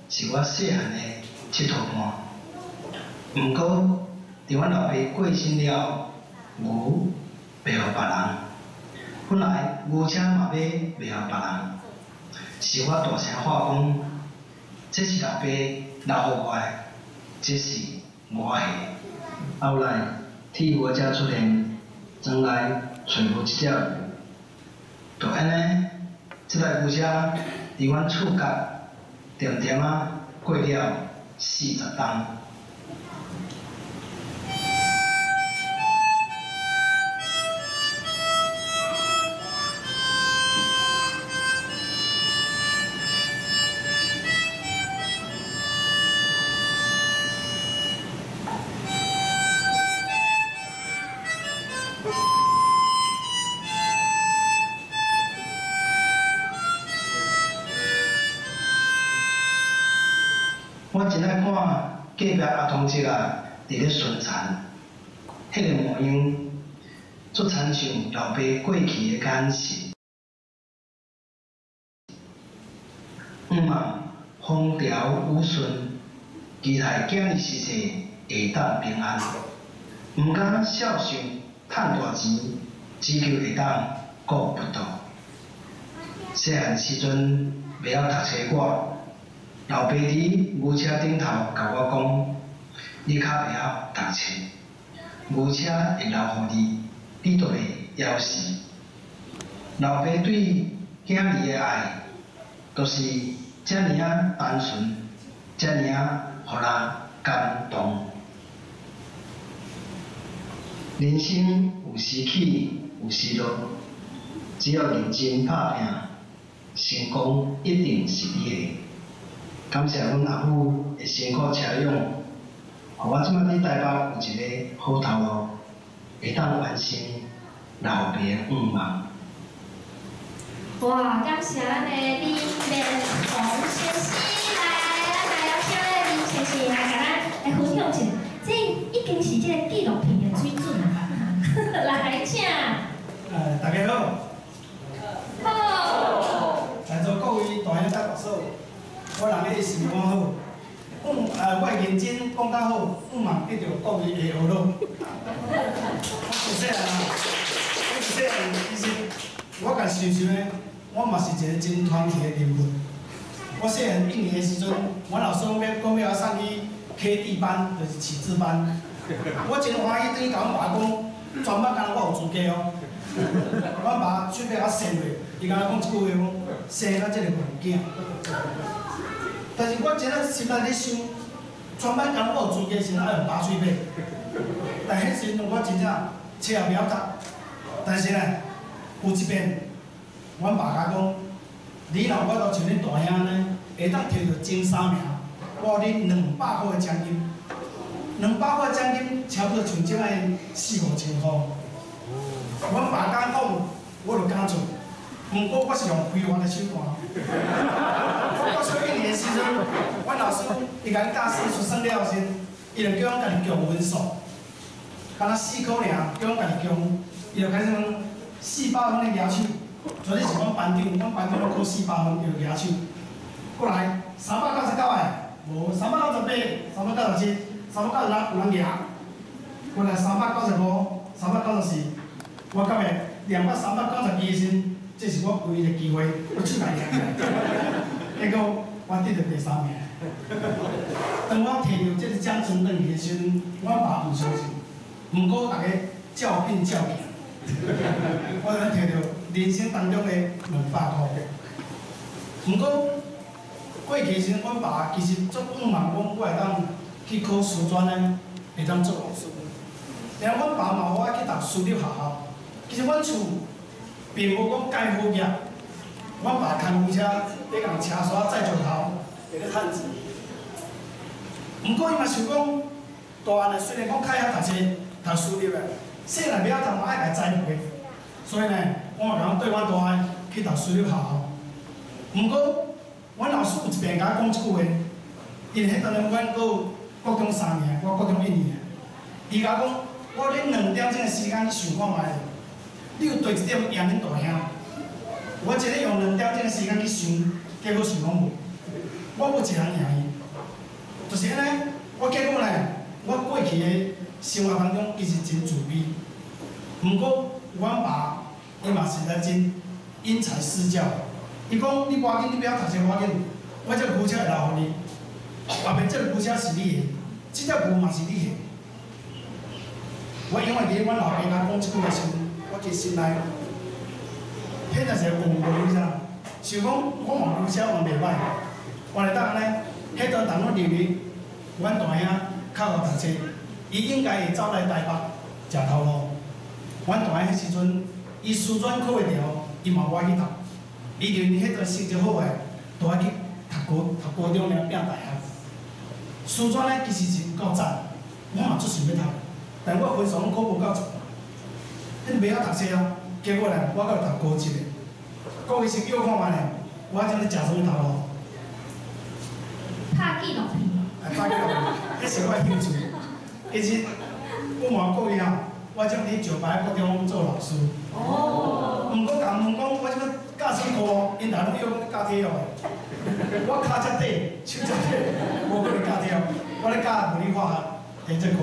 是我细汉的𨑨迌伴。毋过，伫阮老爸过身了后，牛卖予别人。本来牛车嘛欲卖予别人，是我大声喊讲：这是老爸留予我的，这是我的。后来铁牛才出现，转来揣无这只牛，就按呢，这台牛车伫阮厝角恬恬仔过了40冬。我真爱看隔壁阿同叔啊，伫咧巡田，彼个模样，足亲像老爸过去的眼神。向望风调雨顺，期待囝儿时势会当平安，毋敢肖想趁大钱，只求会当顾腹肚。细汉时阵袂晓读册我，老爸伫牛车顶头共我讲：你较袂晓读册，牛车会留予你，你都袂枵死。老爸对囝儿的爱，就是遮尔仔单纯，遮尔仔予人感动。人生有时起，有时落，只要认真拍拼，成功一定是你的。感谢阮阿母的辛苦车养，予我这摆伫台北有一个好头路，会当完成老爸的愿望。哇，感谢咱的林连宏先生来，咱来邀请咱林先生来共咱来分享一下，这已经是这个纪录片的水准啊吧？来，请。大家好。好。在座各位大兄大嫂。我人咧是讲好，我认真讲较好，向望得到各位的学乐。我自细汉啊，我自细汉其实我家想想咧，我嘛是一个真传奇的人物。我细汉一年的时阵，阮老师讲欲我送去启智班，就是启智班。我真欢喜，转去共阮爸讲，全班敢若我有资格哦。阮爸喙尾仔生落，伊敢若讲一句话讲，生咱这个环境。但是我真正心内咧想，全班敢若我有资格时阵爱用拔喙尾。但彼时阵我真正册也袂晓读，但是呢，有一遍，阮爸共我讲，你若有法度像恁大兄按呢，会当摕著前三名，我予你200箍的奖金。200箍的奖金，差不多像这摆4、5千箍。阮爸敢讲，我就敢做。毋过我是用非法的手段。我小一年的时阵，阮老师伊共阮教算术算了时，伊就叫阮家己强分数，敢若4科尔，叫阮家己强，伊就开始讲400分的举手，昨日是阮班长，阮班长拢考400分，伊就举手。过来399个，无398、397、396有人举。过来395、394，我感觉念到392的时阵，这是我唯一的机会，我手来举起来，结果我得著第三名。当我摕著这个奖状转去的时阵，我爸毋相信。毋过大家照变照镜，我才摕著人生当中的200箍。毋过过去时阵，阮爸其实足向望讲，我会当去考师专呢，会当做老师。然后阮爸嘛，予我去读私立学校。其实阮厝并无讲盖好业，阮爸牵牛车，咧共车煞载石头，会咧趁钱。毋过伊嘛想讲，大汉虽然讲较晓读册，读私立的，细汉欲晓读嘛爱共栽培。所以呢，我嘛共对阮大汉去读私立学校。毋过，阮老师有一遍共我讲一句话，因为彼当阵阮阁有国中3年，我国中1年。伊共我讲，我恁2点钟的时间去想看觅，你有佗一点赢恁大兄？我真咧用2点钟的时间去想，结果想拢无，我无一项赢伊。就是按呢，我结果呢，我过去的生活当中其实真自卑。毋过，阮爸伊嘛实在真因材施教。伊讲你无要紧，你欲晓读册无要紧，我这牛车会留予你。后面这个牛车是你的，这只牛嘛是你的。我永远记得阮老爸共我讲这句话时阵，我其实心内，彼阵时有误会，你知影？想讲我嘛牛车嘛袂歹，原来当按呢，彼阵当我认为阮大兄较会读册，伊应该会走来台北食头路。阮大兄彼时阵，伊师专考会著，伊嘛无爱去读。伊认为彼阵成绩好的，都爱去读高中尔拼大学。师专呢，其实是有够赞，我嘛足想欲读，但我分数拢考无够一半，恁袂晓读册啊。结果呢，我阁读高职的。各位先叫看觅咧，我这咧食啥物头路？拍纪录片。啊，拍纪录片，彼是我的兴趣。其实，不瞒各位啊，我这伫石牌国中做老师。哦。毋过，共问讲，我这摆教啥物课？𪜶大拢约讲教体育的。我跤遮短，手遮短，无可能教体育。我咧教物理化学的这课。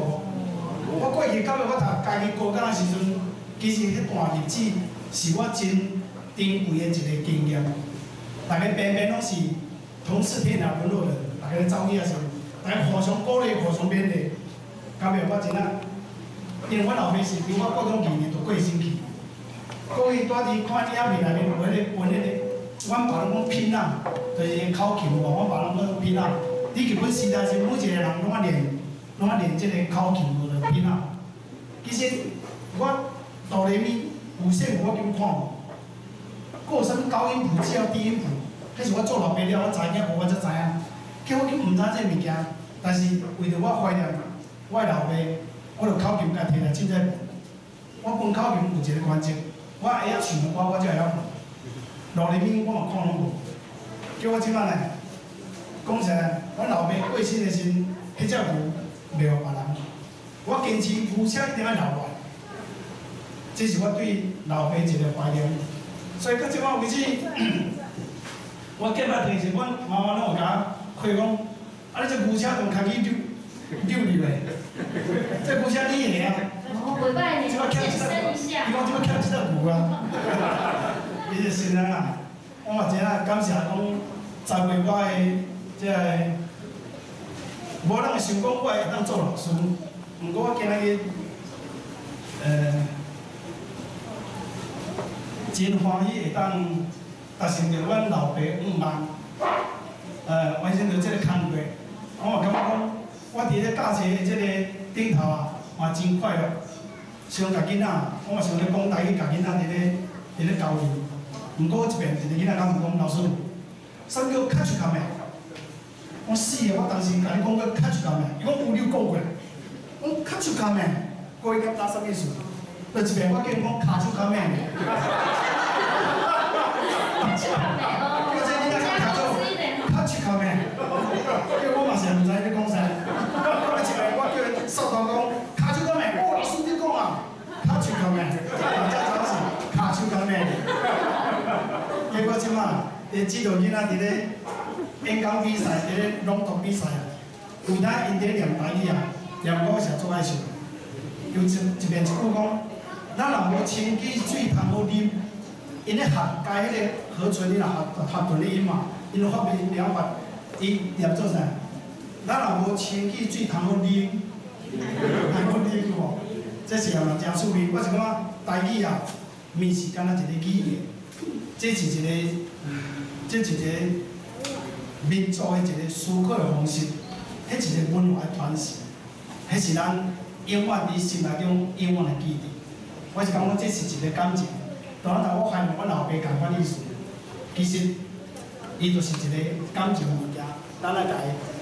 我过去到尾我读家己高中的时阵，其实彼段日子是我真珍贵的一个经验。大家平平拢是同是天涯沦落人，大家咧走去的时阵，大家互相鼓励、互相勉励。到尾我真啊，因为阮老爸是伫我国中2年就过身去。各位住伫看影片内面有彼个分彼个，阮爸拢讲拼啊，就是口琴无，阮爸拢讲拼啊。伫日本时代是每一个人拢爱练，拢爱练这个口琴无就拼啊。其实我哆来咪五线谱我根本看无，阁有啥物高音谱、次低音谱，彼是我做老爸了，我知影无我才知影。结果我根本毋知这物件，但是为著我怀念我的老爸，我就口琴共提来凊彩。我分口琴有一个原则。我会晓唱的歌，我才会晓弹。哆来咪我嘛看拢无。叫我这摆呢，讲实在，阮老爸过身的时阵，彼只牛袂予别人。我坚持牛车一定爱留落来，这是我对老爸一个怀念。所以到这摆为止，我隔摆电视，阮妈妈拢有共我开讲，啊你这牛车怎牵去溜溜入来？这牛车你的啊？哦，袂歹呢，健身一下。伊讲这摆欠这只牛啊，伊是新人啊，我嘛真啊感谢讲栽培我的这个，无人会想讲我会当做老师，毋过我今仔日，真欢喜会当达成著阮老爸愿望，完成著这个工作，我嘛感觉讲，我伫咧教册的这个顶头啊，嘛真快乐。像共囡仔，我嘛想咧讲台语，共囡仔伫咧交流。毋过我一遍一个囡仔共问讲，老师，啥物叫卡手卡咩？我死啊！我当时共你讲过卡手卡咩？伊讲有你有讲过。我讲卡手卡咩？各位敢知啥物意思？就一遍我叫伊讲跤手卡咩？跤手卡咩哦？叫这囡仔讲跤手跤手卡咩？叫我嘛是毋知咧讲啥。我一遍我叫伊扫头讲跤手卡咩？哦，老师你讲啊，跤手卡咩？才知影是跤手卡咩？结果这摆，伫指导囡仔伫咧演讲比赛，伫咧朗读比赛啊，有当𪜶伫咧念台语啊，念我是足爱笑。有一一遍一句讲，咱若无清气水通好啉，𪜶咧合加彼个合唇，你若合合唇的音嘛，𪜶发明两法，伊念做啥？咱若无清气水通好啉，通好啉无？这是也嘛真趣味。我是感觉台语啊，毋是干焦一个语言，这是一个，这是一个民族的一个思考的方式，彼是一个文化的传承，彼是咱永远伫心内中永远会记得。我是感觉这是一个感情。当咱我发现我老爸仝款意思，其实伊就是一个感情的物件，咱来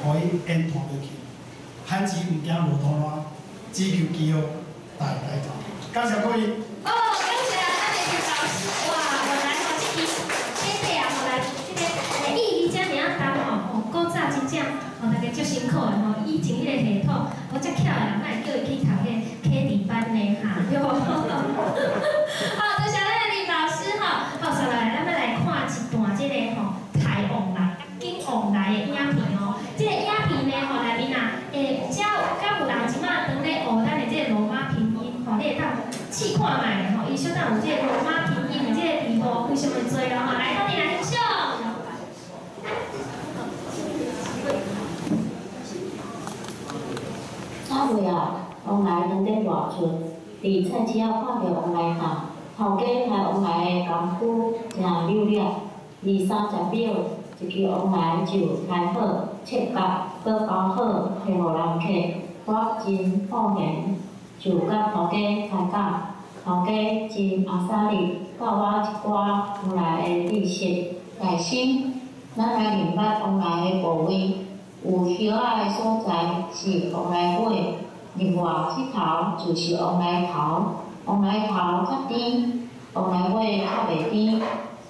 共伊，予伊延传落去。番薯毋惊落土烂，只求祈福代代传。感谢各位。哦，感谢咱的林老师，哇，原来吼这支这块啊，吼来这个意义遮尔仔重吼，吼古早真正吼大家足辛苦的吼，以前彼个系统，我遮巧的人，哪会叫伊去读彼启智班呢？哈，对无？好，多谢咱的林老师吼，好，接落来咱欲来看一段这个吼台旺来、景旺来的影片哦。这个影片呢吼内面啊，遮有敢有人这马当咧学咱的这个罗马拼音吼，你会当试看觅吼，伊小等有这个罗马拼音的这个字幕非常的济咯吼，来，斗阵来欣赏。早月啊，王来当咧外出，伫菜市仔看著王来汉，头家刣王来的功夫诚溜了。二三十秒，一支王来就刣好，切角，阁包好，提予人客。我真好闲，就佮头家开讲。头家真阿莎力，教我一寡王来的知识。内心，咱来认捌王来的部位。有叶仔的所在是王来尾，另外彼头就是王来头。王来头较甜，王来尾较袂甜。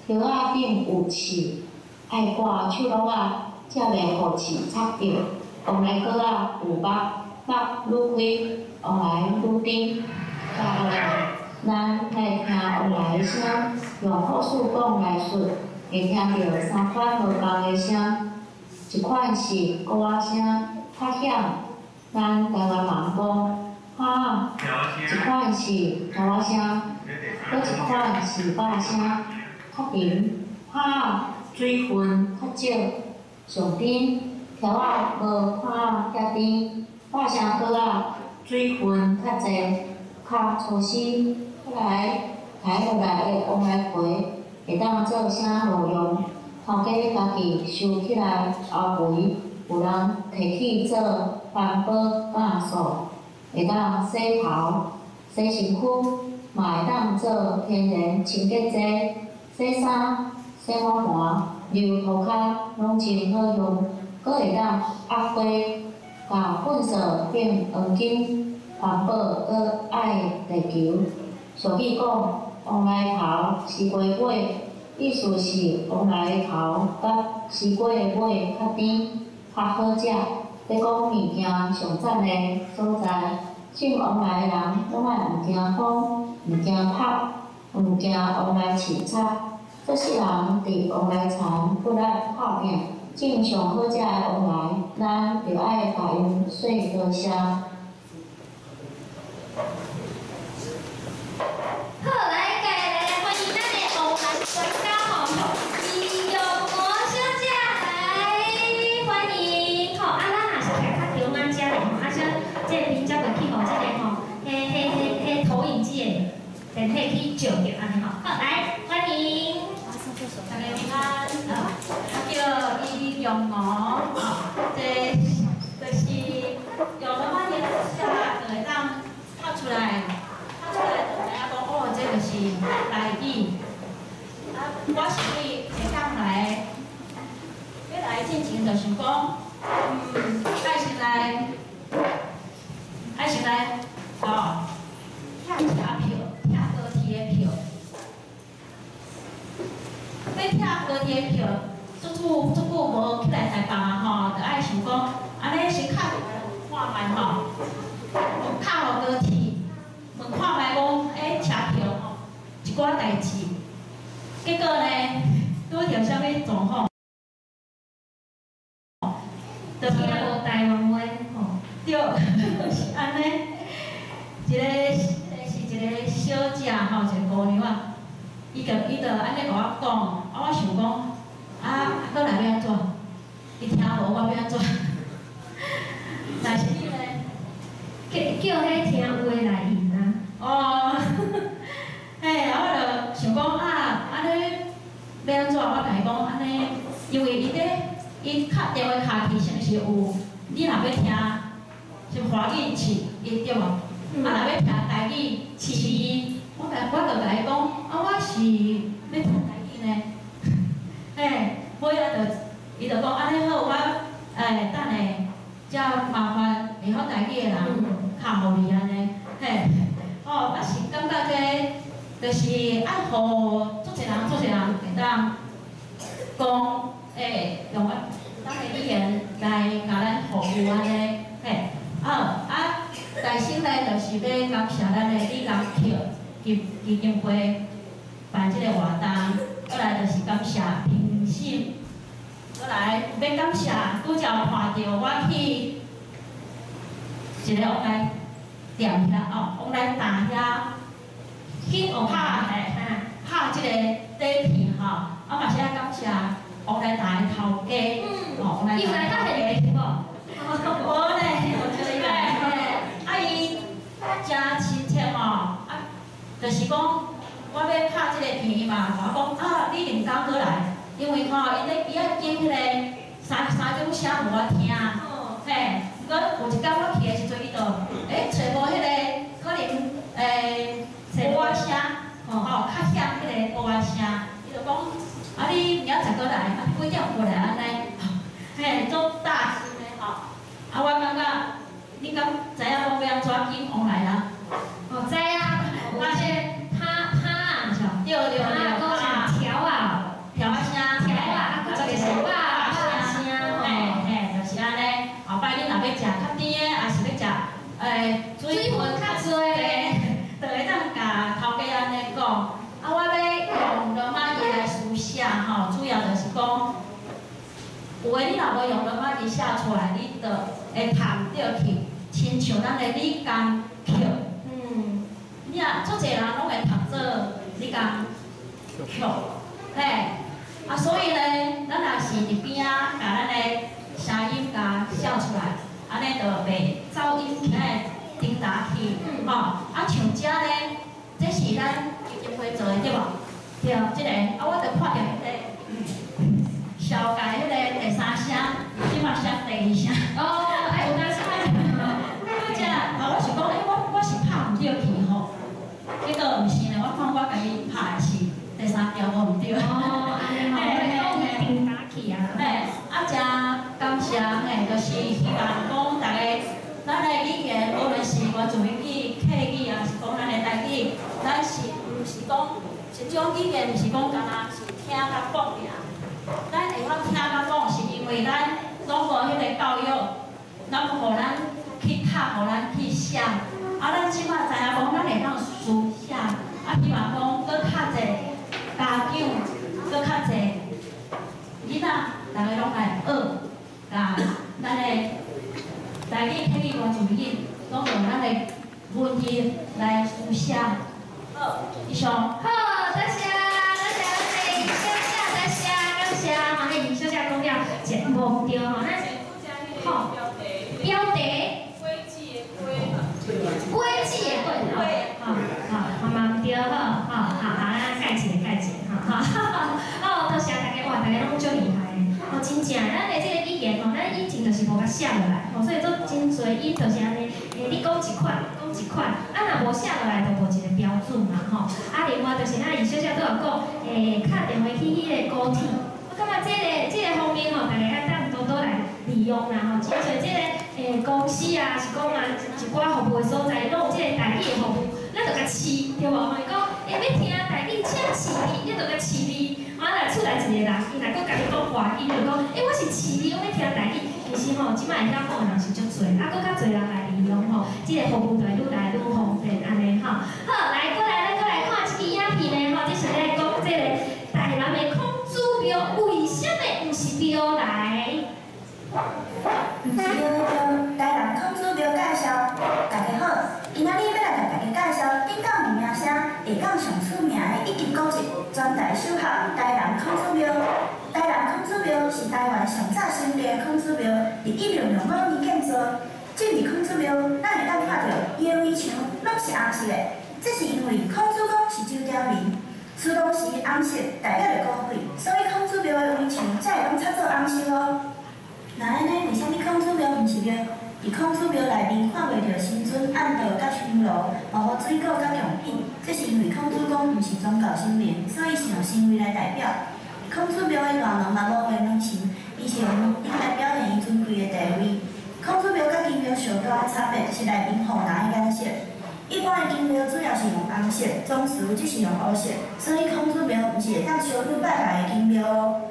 叶仔顶有刺，爱挂手笼仔，才袂予刺插著。王来果仔有肉，肉愈开，王来愈甜。接落来，咱来听王来的声，用故事讲来说，会听著三款无仝的声。一款是鼓仔声，较响，咱台湾人讲哈；一款是头仔声，阁一款是肉声，较沉，哈，水分较少。上甜，条仔无哈遐甜，肉声果仔水分较济，较粗丝。过来刣落来的王来皮，会当做啥路用？头家家己收起来后肥，有人提去做环保垃圾，会当洗头、洗身躯，嘛会当做天然清洁剂，洗衫、洗碗盘、溜涂跤，拢真好用。阁会当压花，共粪扫变黄金，环保阁爱地球。俗语讲，王来头，西瓜尾。意思是王来的头佮西瓜的尾较甜，较好食。咧讲物件上赞的所在，种王来的人拢爱毋惊风，毋惊曝，毋惊王来刺插。做世人伫王来田骨力拍拼，种上好食的王来，咱就爱共𪜶说多谢。好，来，来来欢迎咱的王来专家吼，李玉娥小姐来欢迎吼。啊，咱若是徛较中间遮咧吼，啊，小这个边才会去予这个吼，彼投影机的电体去照著按呢吼。好，来欢迎。大家平安，我叫李玉娥，这就是用罗马字写，就会当拍出来。拍出来就知影讲，哦，这就是台语。啊，我是对下港来的，欲来进前就想讲，爱先来，哦，拆车票，拆高铁的票。欲拆高铁的票，足久足久无起来台北啊吼，就爱想讲，按呢先敲电话来问看觅吼，敲予高铁。问看觅讲，车票吼，一寡代志，结果呢，拄著啥物状况？就听无台湾话吼。对，是按呢。一个是一个小姐吼，一个姑娘啊，伊就按呢共我讲，啊，我想讲，啊，阁来欲按怎？伊听无，我欲按怎？但是呢，叫彼听有的来应啊。欲按怎？我共伊講按呢，因為伊咧伊敲電話敲去，是毋是有？你若欲聽是華語試音對無？啊，若欲聽台語試音，我就共伊講，啊，我是欲聽台語呢。嘿，尾仔就伊就講按呢好，我等下才麻煩會曉台語的人敲予你按呢，嘿，哦，啊是感覺這就是愛予足濟人足濟人會當講，用咱的語言來共咱服務按呢，嘿，啊，大先呢就是欲感謝咱的李金曲基金會辦這個活動，閣來就是感謝評審，閣來欲感謝拄才有看著我去一个王來店遐哦，王來大遐去拍嘿，拍這個底片吼，啊嘛是愛感謝王來大的頭家，哦，王來大的頭家。無咧，嘿，啊伊誠親切吼，啊，就是講我欲拍這個片，伊嘛共我講啊，你臨工閣來，因為吼，伊咧伊愛揀彼個三種聲予我聽，嘿，毋過有一工我去的時陣，伊就找無彼個可能鼓仔聲，吼，較響彼個鼓仔聲，伊就講啊，你明仔載閣來，啊幾點過來按呢？嘿，足貼心的吼。啊，我感覺你敢知影講欲按怎揀王來啦？哦，知啊，有這拍拍啊，是對對對，拍調啊，調仔聲，調啊，啊，閣一個是拍聲，嘿嘿，就是按呢。後擺你若欲食較甜的，抑是欲食水分較濟的，就會當共頭家按呢講。啊，我欲用羅馬字來書寫吼，主要就是講，有的你若無用羅馬字寫出來，你就會讀毋著去。親像咱的李金曲，你若足濟人攏會讀做李金曲，嘿，啊，所以呢，咱若是佇邊仔共咱的聲音共寫出來，按呢就袂走音嘿，叮答去，吼，啊，像這呢，這是咱基金會做的對無？對，這個，啊，我就看著彼個小界彼個第三聲，這嘛寫第二聲。哦，哎，有當時拄才，啊，我想講，我是拍毋著去吼，結果毋是呢，我看我家己拍的是第三條無毋對。哦，按呢吼，講叮答去啊。嘿，啊，誠感謝嘿，就是希望講逐家，咱的語言無論是原住民語、客語，抑是講咱的台語，咱是毋是講一種語言，毋是講干焦是聽佮講爾。咱會曉聽佮講，是因為咱攏無彼個教育，咱無予咱去讀，予咱去寫。啊，咱這擺知影講，咱會當書寫。啊，希望講閣較濟家長，閣較濟囡仔，逐家攏來學，共咱的台語、客語、原住民語，攏用咱的文字來書寫。好，以上。好，多謝，多謝咱的小姐，多謝，感謝，嘛，彼小姐講了，一無對吼，咱吼標題。果子的果，吼，吼，嘛嘛毋對，吼，吼，好，好，咱改一下，改一下，吼，吼，多謝大家，哇，大家攏足厲害的，哦，真正，咱的這個語言吼，咱以前就是無共寫落來，吼，所以做真濟音就是按呢，你講一款，講一款，啊，若無寫落來，就無一個標準嘛，吼。啊，另外就是咱伊小小拄有講，敲電話去彼個高鐵，我感覺這個方面吼，大家愛當多多來利用啦，吼，真濟這個。公司啊，是講啊，一寡服務的所在，攏有這個台語的服務，咱就共試，對無？伊講，欲聽台語，請試字，你就共試字，啊，若厝內一個人，伊若閣共你講華語，就講，我是試字，我欲聽台語。其實吼，這擺會曉講的人是足濟，啊，閣較濟人來利用吼，這個服務就會愈來愈方便，按呢吼。好，來，過來，咱閣來看這支影片呢，吼，這是咧講這個台南的孔子廟為啥物毋是廟來？台南孔子廟介紹，大家好，今仔日欲來共大家介紹頂港二名城下港上出名的一級古蹟全台首合台南孔子廟。台南孔子廟是台灣上早成立的孔子廟，佇1665年建造。進入孔子廟，咱會當看到伊的圍牆攏是紅色的，這是因為孔子公是周朝人，此當時紅红色代表著高贵，所以孔子庙的围墙才会拢擦做红色哦。若按呢，为啥物孔子庙毋是庙？伫孔子庙内面看袂著神尊、案桌佮香炉，嘛无水果佮贡品，这是因为孔子公毋是宗教神明，所以是用神位来代表。孔子庙的大门嘛无画门神，伊是用门顶来表现伊尊贵的地位。孔子庙佮金庙上大的差别是内面雨帘的颜色。一般的金庙主要是用红色，宗祠则是用乌色，所以孔子庙毋是会当烧香拜拜的金庙哦。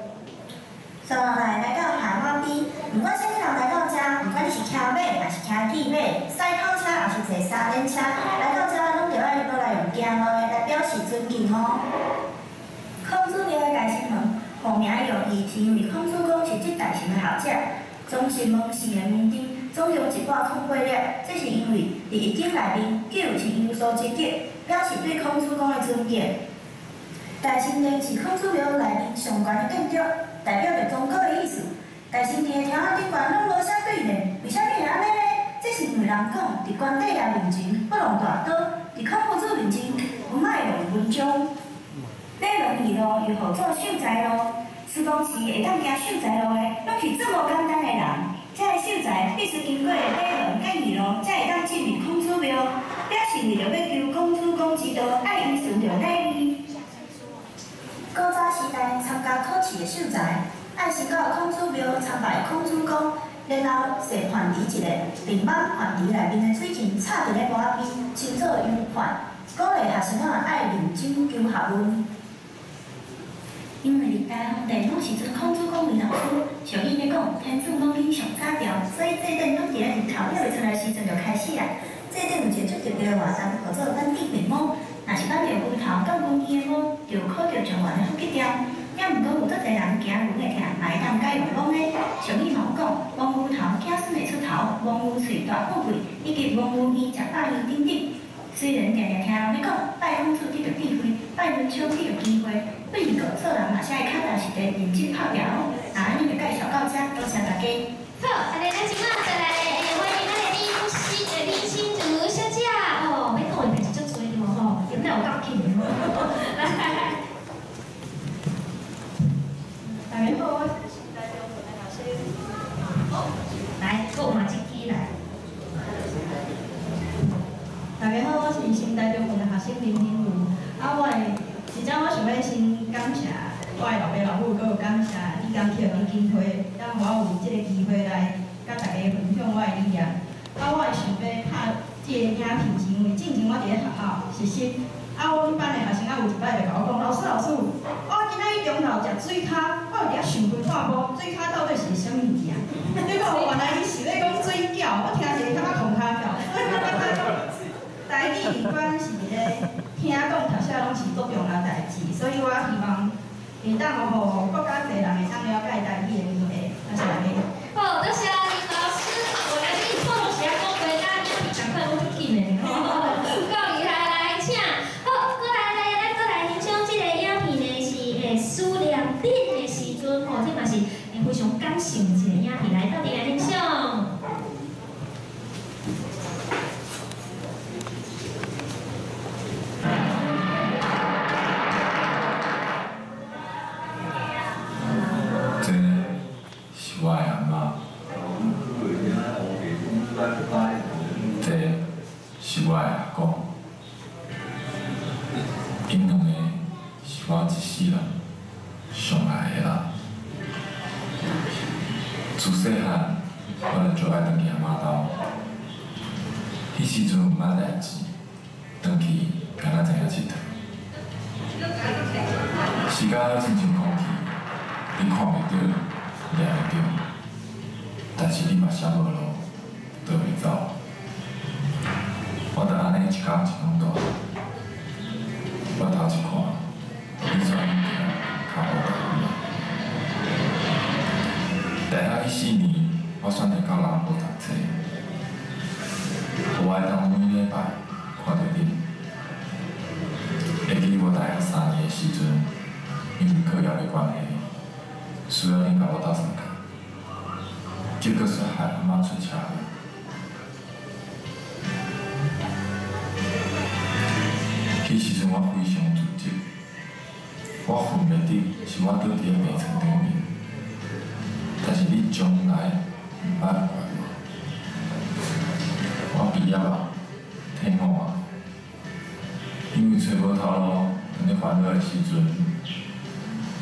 接落来来到下马边，毋管啥物人来到遮，毋管你是骑马，抑是骑铁马、赛跑车，抑是坐三轮车，来到遮拢著爱落来用行路的来表示尊敬哦。孔子庙的大神门，号名的用意是因为孔子公是这大神的学者，宗室门姓的门顶总共108粒，这是因为伫易经内面九是阳数之极，表示对孔子公的尊敬。大神殿是孔子庙内面上悬的建筑，代表著宗教的意思。大神殿的柱仔顶悬拢无写对联，为啥物会按呢呢？这是因为人讲，伫关帝爷面前不用大刀，伫孔夫子面前毋爱用文章。礼门义路又号做秀才路，司公时会当行秀才路的，拢是这无简单的人。这个秀才必须经过礼门佮义路，才会当进入孔子庙，表示为著欲求孔子公之道，爱依循著礼义。古早时代参加考试的秀才，爱先到孔子庙参拜孔子公，然后踅范池一下，并把范池内面的水芹插伫咧钵仔边，称做游范，鼓励学生仔爱认真求学问。因为历代皇帝拢是尊孔子公为老师，俗语咧讲，天子讲经上早朝，所以祭典拢伫咧日头还未出来时阵就开始啊。祭典有一个足特别的活动，号做挽猪面毛。若是挽著牛头佮牛耳的毛，就有考著状元的福吉调。也毋过有足济人惊牛会疼，嘛会当改用摸的。俗语嘛有讲，摸牛头子孙会出头，摸牛喙大富贵，以及摸牛耳食百圆等等。虽然定定听人咧讲，拜孔子得著智慧，拜文昌得著机会，不过做人嘛是爱脚踏实地，认真拍拼哦。那按呢就介绍到遮，多谢大家。好，按呢咱这摆再来欢迎咱的李心如小姐哦，欲讲的代志足济对无吼？有哪有够紧的？来。大家好，我是新台中的老师。来，阁换一支来。大家好，我是新台中的学生林心如。啊，我的，伫遮我想欲先感谢我的老爸老母，阁有感谢李江庆基金会，让我有这个机会来佮大家分享我的理念。啊，我会想欲拍这个影片，是因为进前我伫咧学校实习，啊，阮班的学生仔有一摆就共我讲，老师老师，我今仔日中昼食水跤，我有伫遐想规半晡，水跤到底是啥物物件？结果原来伊是咧讲水饺，我听一个感觉空跤跳，所以我感觉讲，台语不管是伫咧听讲读写拢是足重要代志，所以我希望会当予国家济人会当了解台语的问题，多谢大家。好，多谢林老师。我来你错拢是爱讲话，甲影片仝款，拢足紧的吼，够厉害来，请。好，过来来，咱过来欣赏这个影片呢，是思念恁的时阵吼，这嘛是非常感性的一个影片，来斗阵来欣赏。这是我的阿嬷，这是我的阿公，𪜶两个是我一世人上爱的人。自细汉，我就足爱转去阿嬷兜。彼时阵毋捌代志，转去敢若知影𨑨迌。时间亲像空气，你看袂著，掠袂著，但是你嘛啥无路，倒袂走。我就按呢一工一工大，我头一看，你煞已经跤步踏稳。大学彼4年，我选择到南部读册，予我会当每礼拜看著恁。会记我大学3年的时阵，因为课业的关系，需要恁共我斗相共，结果却害阿嬷出车祸。彼时阵我非常自责，我睏袂著，是我倒伫咧病床顶面，但是你从来毋捌怪我。我毕业啊，退伍啊，因为揣无头路，当咧烦恼的时阵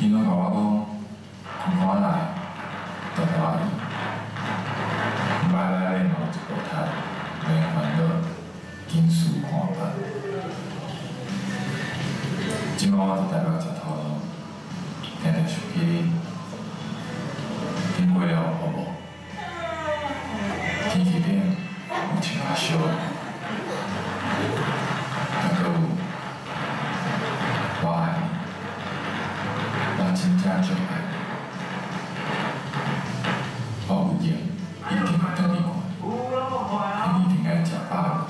，𪜶拢共我讲，看看来，大大伊，歹歹礼貌一步踢，免烦恼，紧事看办。这摆我伫台北食头路，定定想起你，经过了雨雾，天气冷，有穿较少的，还阁有，我爱你，我真正足爱你，我有闲一定会转去看你，你一定爱食饱。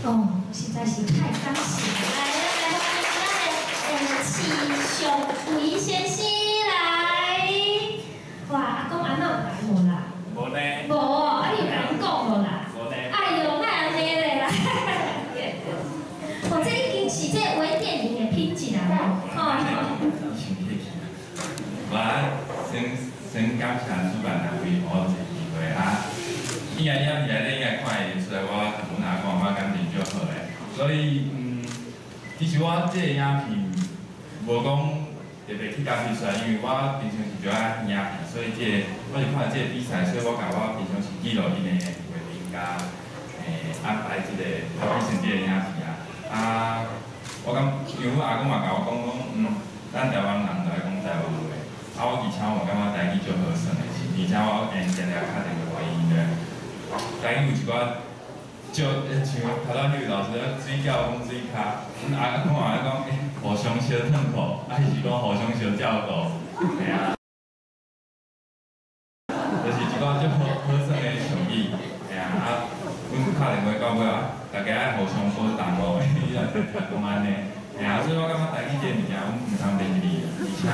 哦，实在是太感谢了！来，咱来欢迎咱的齐雄伟先生来。哇，阿公阿嬷有来无啦？无呢。无哦，啊你有共𪜶讲无啦？无呢。哎哟，哪会按呢咧啦？哦，这已经是这微电影的品质啊！吼。我先感谢主办单位予我一个机会啊！应该影片内底应该看会出来，我同阮阿公阿嬷感情足好的，所以其实我这个影片无讲特别去家翕出来，因为我平常时就爱影片，所以这个我是看这个比赛，所以我共我平常时记录𪜶的过程佮安排这个我拍成这个影片啊。啊，我感因为阮阿公嘛共我讲讲，咱台湾人就爱讲台湾话。啊，我而且我感觉台语足好耍的是，而且我会定定敲电话予𪜶咧。台语有一寡足像头拄彼位老师水饺讲水跤，阮阿公嘛咧讲，互相相褪裤，啊伊是讲互相相照顾，嘿啊。就是一寡足好好耍的俗语，嘿啊，啊，阮敲电话到尾啊，大家爱互相保重哦，伊也定定讲按呢，嘿啊，所以我感觉台语这个物件，阮毋通袂记，而且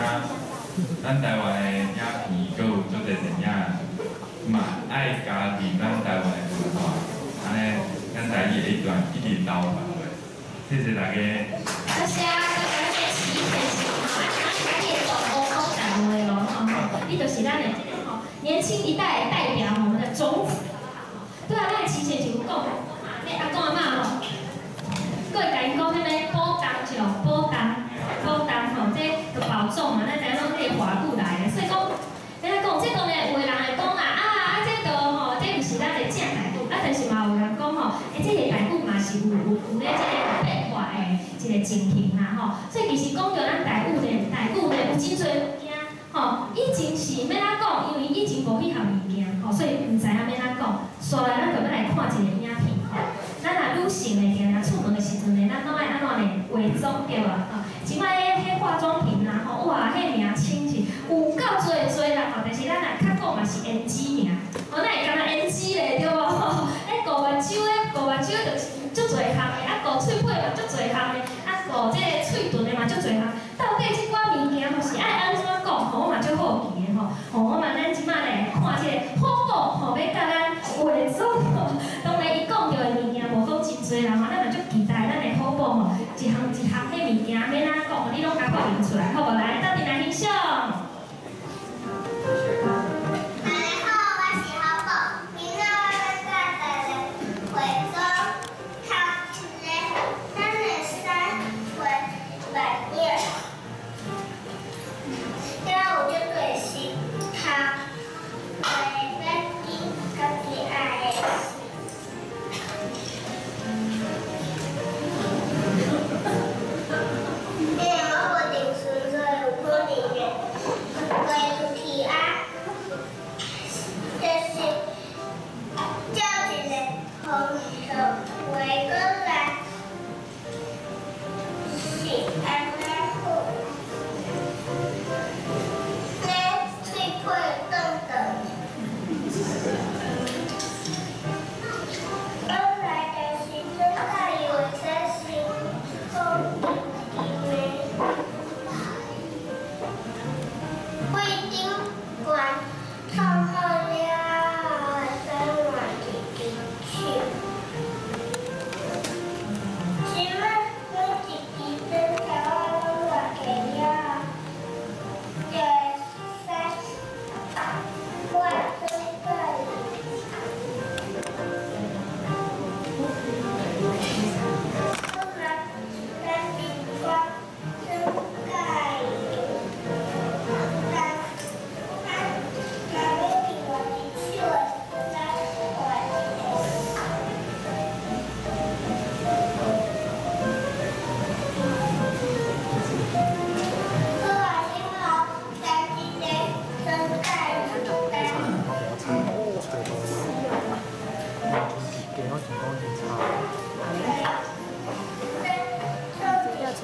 咱台湾的影片，阁有足济电影，嘛爱加入咱台湾的文化，按呢，咱台语会一段一直流传落。谢谢大家。多谢，多谢咱的齐先生吼，啊，今仔日总讲讲台话咯吼，你就是咱的这个吼年轻一代的代表，我们的种子，好不好？对啊，咱的齐先生有讲，你阿公阿嬷吼，阁会共𪜶讲啥物保重就保重，保重吼，这就保重嘛，咱知影拢这个华语来的，所以讲，咱讲这当然有的人会讲啦，啊，这都吼，这毋是咱的正台语，啊，但是嘛有人讲吼，欸，这个台语嘛是有咧这个变化的一个情形啦吼，所以其实讲到咱台语呢，台语呢有真济物件吼，以前是欲按怎讲，因为以前无彼项物件吼，所以毋知影欲按怎讲。煞来咱就欲来看一个影片吼，咱若女性呢，定定出门的时阵呢，咱拢爱按怎呢化妆对无？吼，这摆彼化妆品啊吼，哇，彼名称是有够济济啦吼，但是咱若较讲嘛是胭脂尔，吼，哪会干焦胭脂咧对无？咧顾目睭咧，顾目睭就足济项的，啊顾喙皮嘛足济项的，啊顾这个喙唇的嘛足济项。到底这寡物件吼是爱按怎讲吼？我嘛足好奇的吼。吼，我嘛咱这摆来看这个好宝吼，欲共咱化妆吼。当然伊讲著的物件无讲真济啦吼，咱嘛足期待咱的好宝吼，一项一项彼物件欲按怎讲，你拢共发明出来，好无？来，斗阵来欣赏。大家好，我是好宝，今仔我欲教大家化妆。头一个，咱会使画目影，了有足济是头画要紧，家己爱的色。因为我无定顺，所以有可能会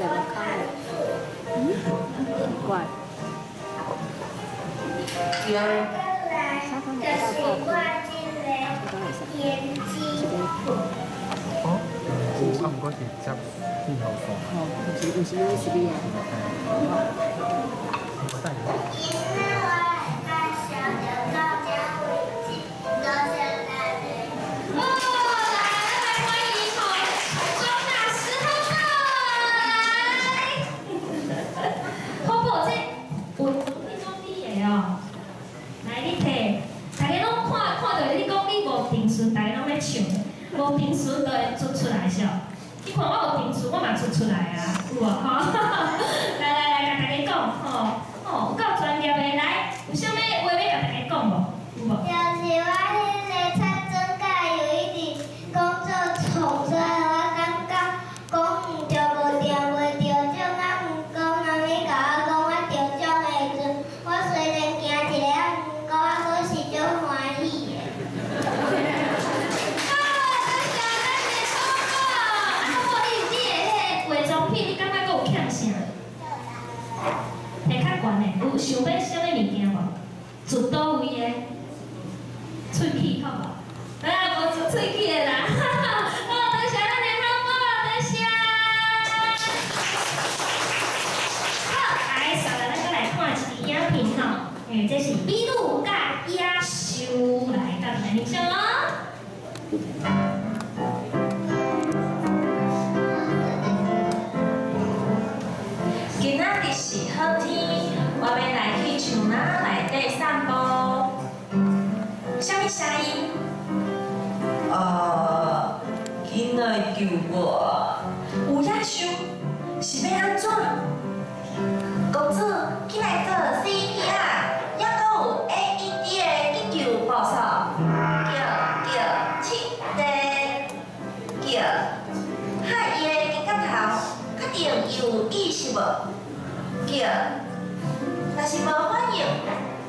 嗯，奇怪。我来，就是我这个年纪。哦，有啊，毋过是接气候线。哦，毋是 USB 啊。我等下。哦，来，来欢迎吼，庄大师好宝来。好宝，这有你讲你的哦，来你摕，大家攏看看著你講你無定順，大家攏咧唱，無定順就會出出來是。你看我有定順，我嘛出出來啊，有無吼？來來來，共大家講吼，吼，有夠專業的來，有啥物話欲共大家講無？有無？就是我彼个擦妝甲有一直講做創，所以我感覺講毋著無著袂著獎，啊毋過媽咪共我講我得獎的時陣，我雖然驚一下，啊毋過我閣是足歡喜的。啊，多謝咱的寶寶。啊，寶寶，你的彼個化妝品，你感覺閣有欠啥？摕較懸的，有想欲啥物物件無？自佗位的？喙齒好無？啊，無蛀喙齒的啦。好，多謝咱的好寶，多謝。好，來，紲來咱閣來看一支影片吼，這是麋鹿佮野獸來鬥陣來欣賞哦。今仔日是好天，我欲來去樹林內底散步。啥物聲音？啊，囡仔救我！有野獸，是欲按怎？公主，起來做 CPR，猶閣有 AED 的急救步數，叫叫七電叫，拍伊的肩胛頭，確定伊有意識無？叫，若是無反應，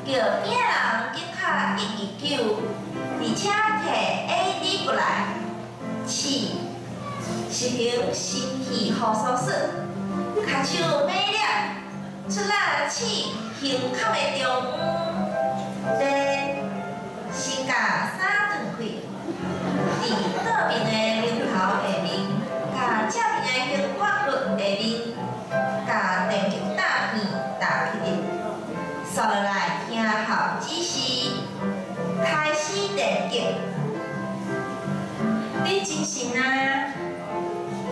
叫邊仔人緊敲119，而且提 AED 過來，試實行心肺復甦術，跤手尾掠，出力試胸腔的中央，電先共衫斷開，佇倒邊的乳頭下面，共正面的胸郭骨下面，共電極搭片搭起入，紲落來聽候指示，開始電擊。你精神啊？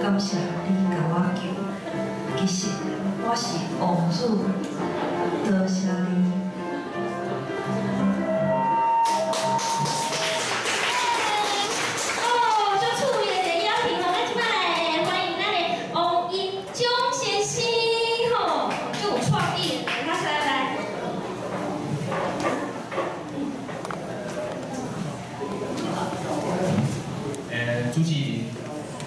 感謝你共我救，其實我是王子，多謝你。哦，足趣味的一個影片吼，咱這擺來歡迎咱的王英忠先生吼，足有創意的，來，來來。主持人，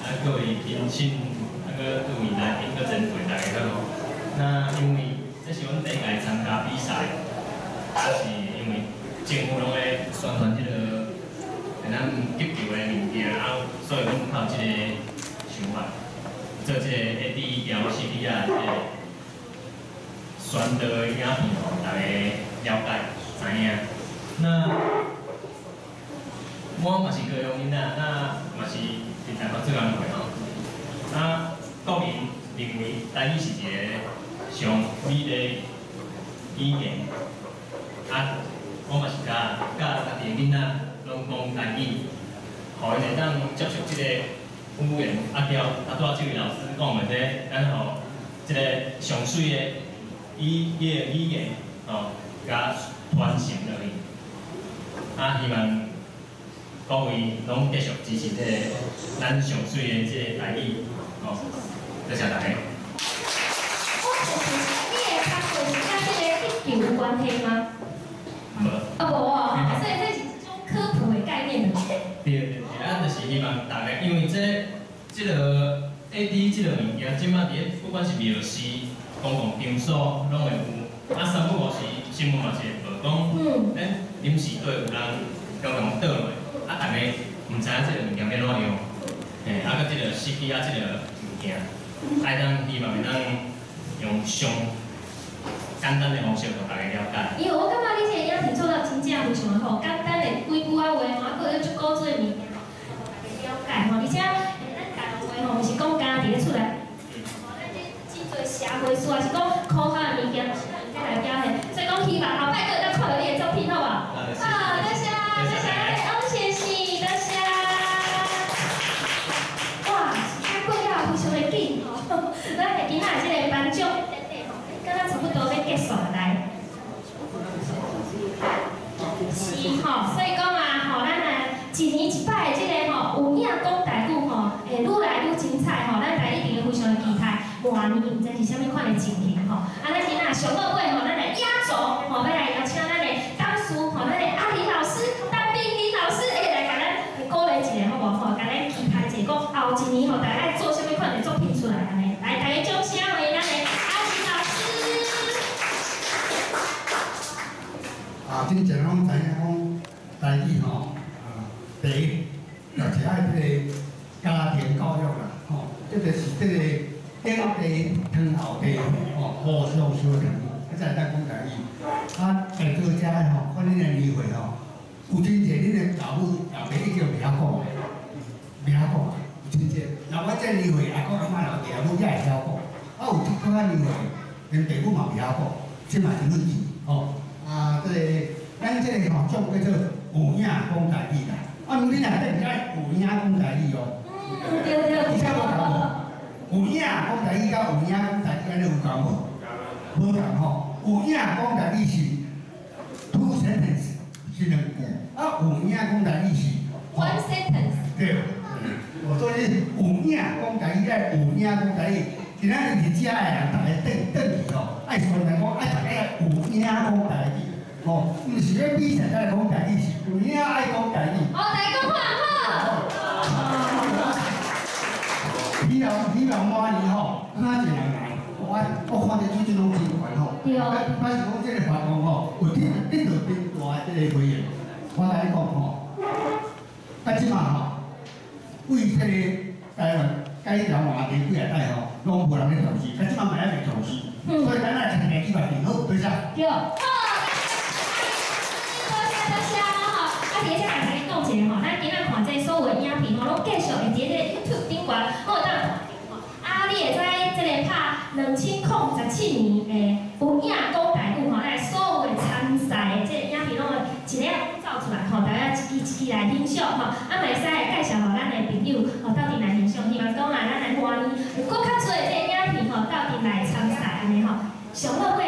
啊各位評審，啊閣各位來賓，閣前輩，大家好。那因為這是阮第一屆參加比賽，啊是因為政府攏咧宣傳這個咱急救的物件，啊，所以阮較有這個想法，做這個 AED 調 CPR 這個宣導的影片，予大家了解知影。那我嘛是高雄囡仔，那嘛是伫台北做工課吼。啊，個人認為台語是一個上美麗的語言。啊，我嘛是教教家己的囡仔攏講台語，予𪜶會當接觸這個語言。啊，對，啊，拄仔這位老師講的這個，咱予這個上媠的語言吼，共傳承落去。啊，希望各位攏繼續支持這個咱上媠的這個台語，吼，多謝大家。我有其實你的工作是佮這個急救有關係嗎？無。啊，無哦，所以這是一種科普的概念。對對對，啊，就是希望大家，因為這個 AED 這個物件，這擺佇咧不管是廟寺、公共場所，攏會有。啊，三不五時新聞嘛是會報講，咱臨時對有人共共倒落，啊，大家毋知影這個物件欲按怎用，嘿，啊，閣這個 CPR 這個物件，爱当希望会当用上简单的方式，予大家了解。因为我感觉你这个影片做到真正非常的好，简单的几句仔话吼，啊，阁有足古锥的物件吼，予大家了解吼。而且，咱台湾话吼，毋是讲干伫咧厝内，吼，咱这真济社会事，也是讲科学的物件，是咱用来表现。所以讲，希望后摆阁会当看到你的作品，好无？好，多谢，多谢咱的翁先生，多谢。哇，时间过了非常的紧吼，咱的今仔这个颁奖典礼吼，敢若差不多欲结束了来。是吼，所以讲啊，吼，咱啊一年一摆的这个吼有影讲台语吼，会愈来愈精彩吼，咱大家一定会非常的期待，明年毋知是啥物款的情形吼。啊，咱今仔上落尾吼，咱来压轴吼，欲来邀请咱的董事吼，咱的阿玲老师、陈冰玲老师，会来共咱鼓励一下好无吼？共咱期待一下，讲后一年吼，大家爱做啥物款的作品出来按呢？来，大家掌声欢迎咱的阿玲老师。啊，真正拢知影讲台语吼，啊，第一，就是爱这个家庭教育啦，吼，这就是这个顶地汤后地吼，互相相疼，啊，才会当讲台语。啊，来做遮吼，看恁的年岁吼，有真济恁的老母老爸已经袂晓讲，袂晓讲，有真济。若我这年岁，阿公阿嬷老爸老母也会晓讲，啊，有这款年岁，𪜶爸母嘛袂晓讲，这嘛是问题，吼。啊，这个咱这个吼奖叫做有影讲台语啦。啊，毋你若顶是爱有影讲台语哦。对对。而且无仝无？有影讲台语佮有影讲台语按呢有仝无？无仝吼。有影讲台语是 two sentence 是两句，啊，有影讲台语是 one sentence。对。所以有影讲台语爱有影讲台语。今仔日伫遮的人，逐个转转去吼，爱宣传讲，爱逐家爱有影讲台语，吼，毋是咧比赛才来讲台语，是有影爱讲台语。哦，大家讲话好。希望希望明年吼，较济人来，我看这水准拢真悬吼。对。表示讲这个活动吼，有得到真大的这个回应。我共你讲吼，啊，这马吼，为这个台湾改条换地几啊摆吼，拢无人咧重视，啊，这马嘛犹未重视，所以咱爱趁个机会定好，对啥？对。好，多谢多谢吼，啊，伫遮共大家讲一下吼，咱今仔看这所有的影片吼，拢继续会伫这个 YouTube 顶悬，拢会当看著吼。啊，你会使这个拍2017年的有影讲台语吼，咱所有的参赛的这个影片拢会一个走出来吼，大家一支一支来欣赏吼。啊，嘛会使会介绍予咱的朋友吼，斗阵来欣赏。希望讲啊，咱来明年有阁较济这个影片吼，斗阵来参赛按呢吼。上落尾。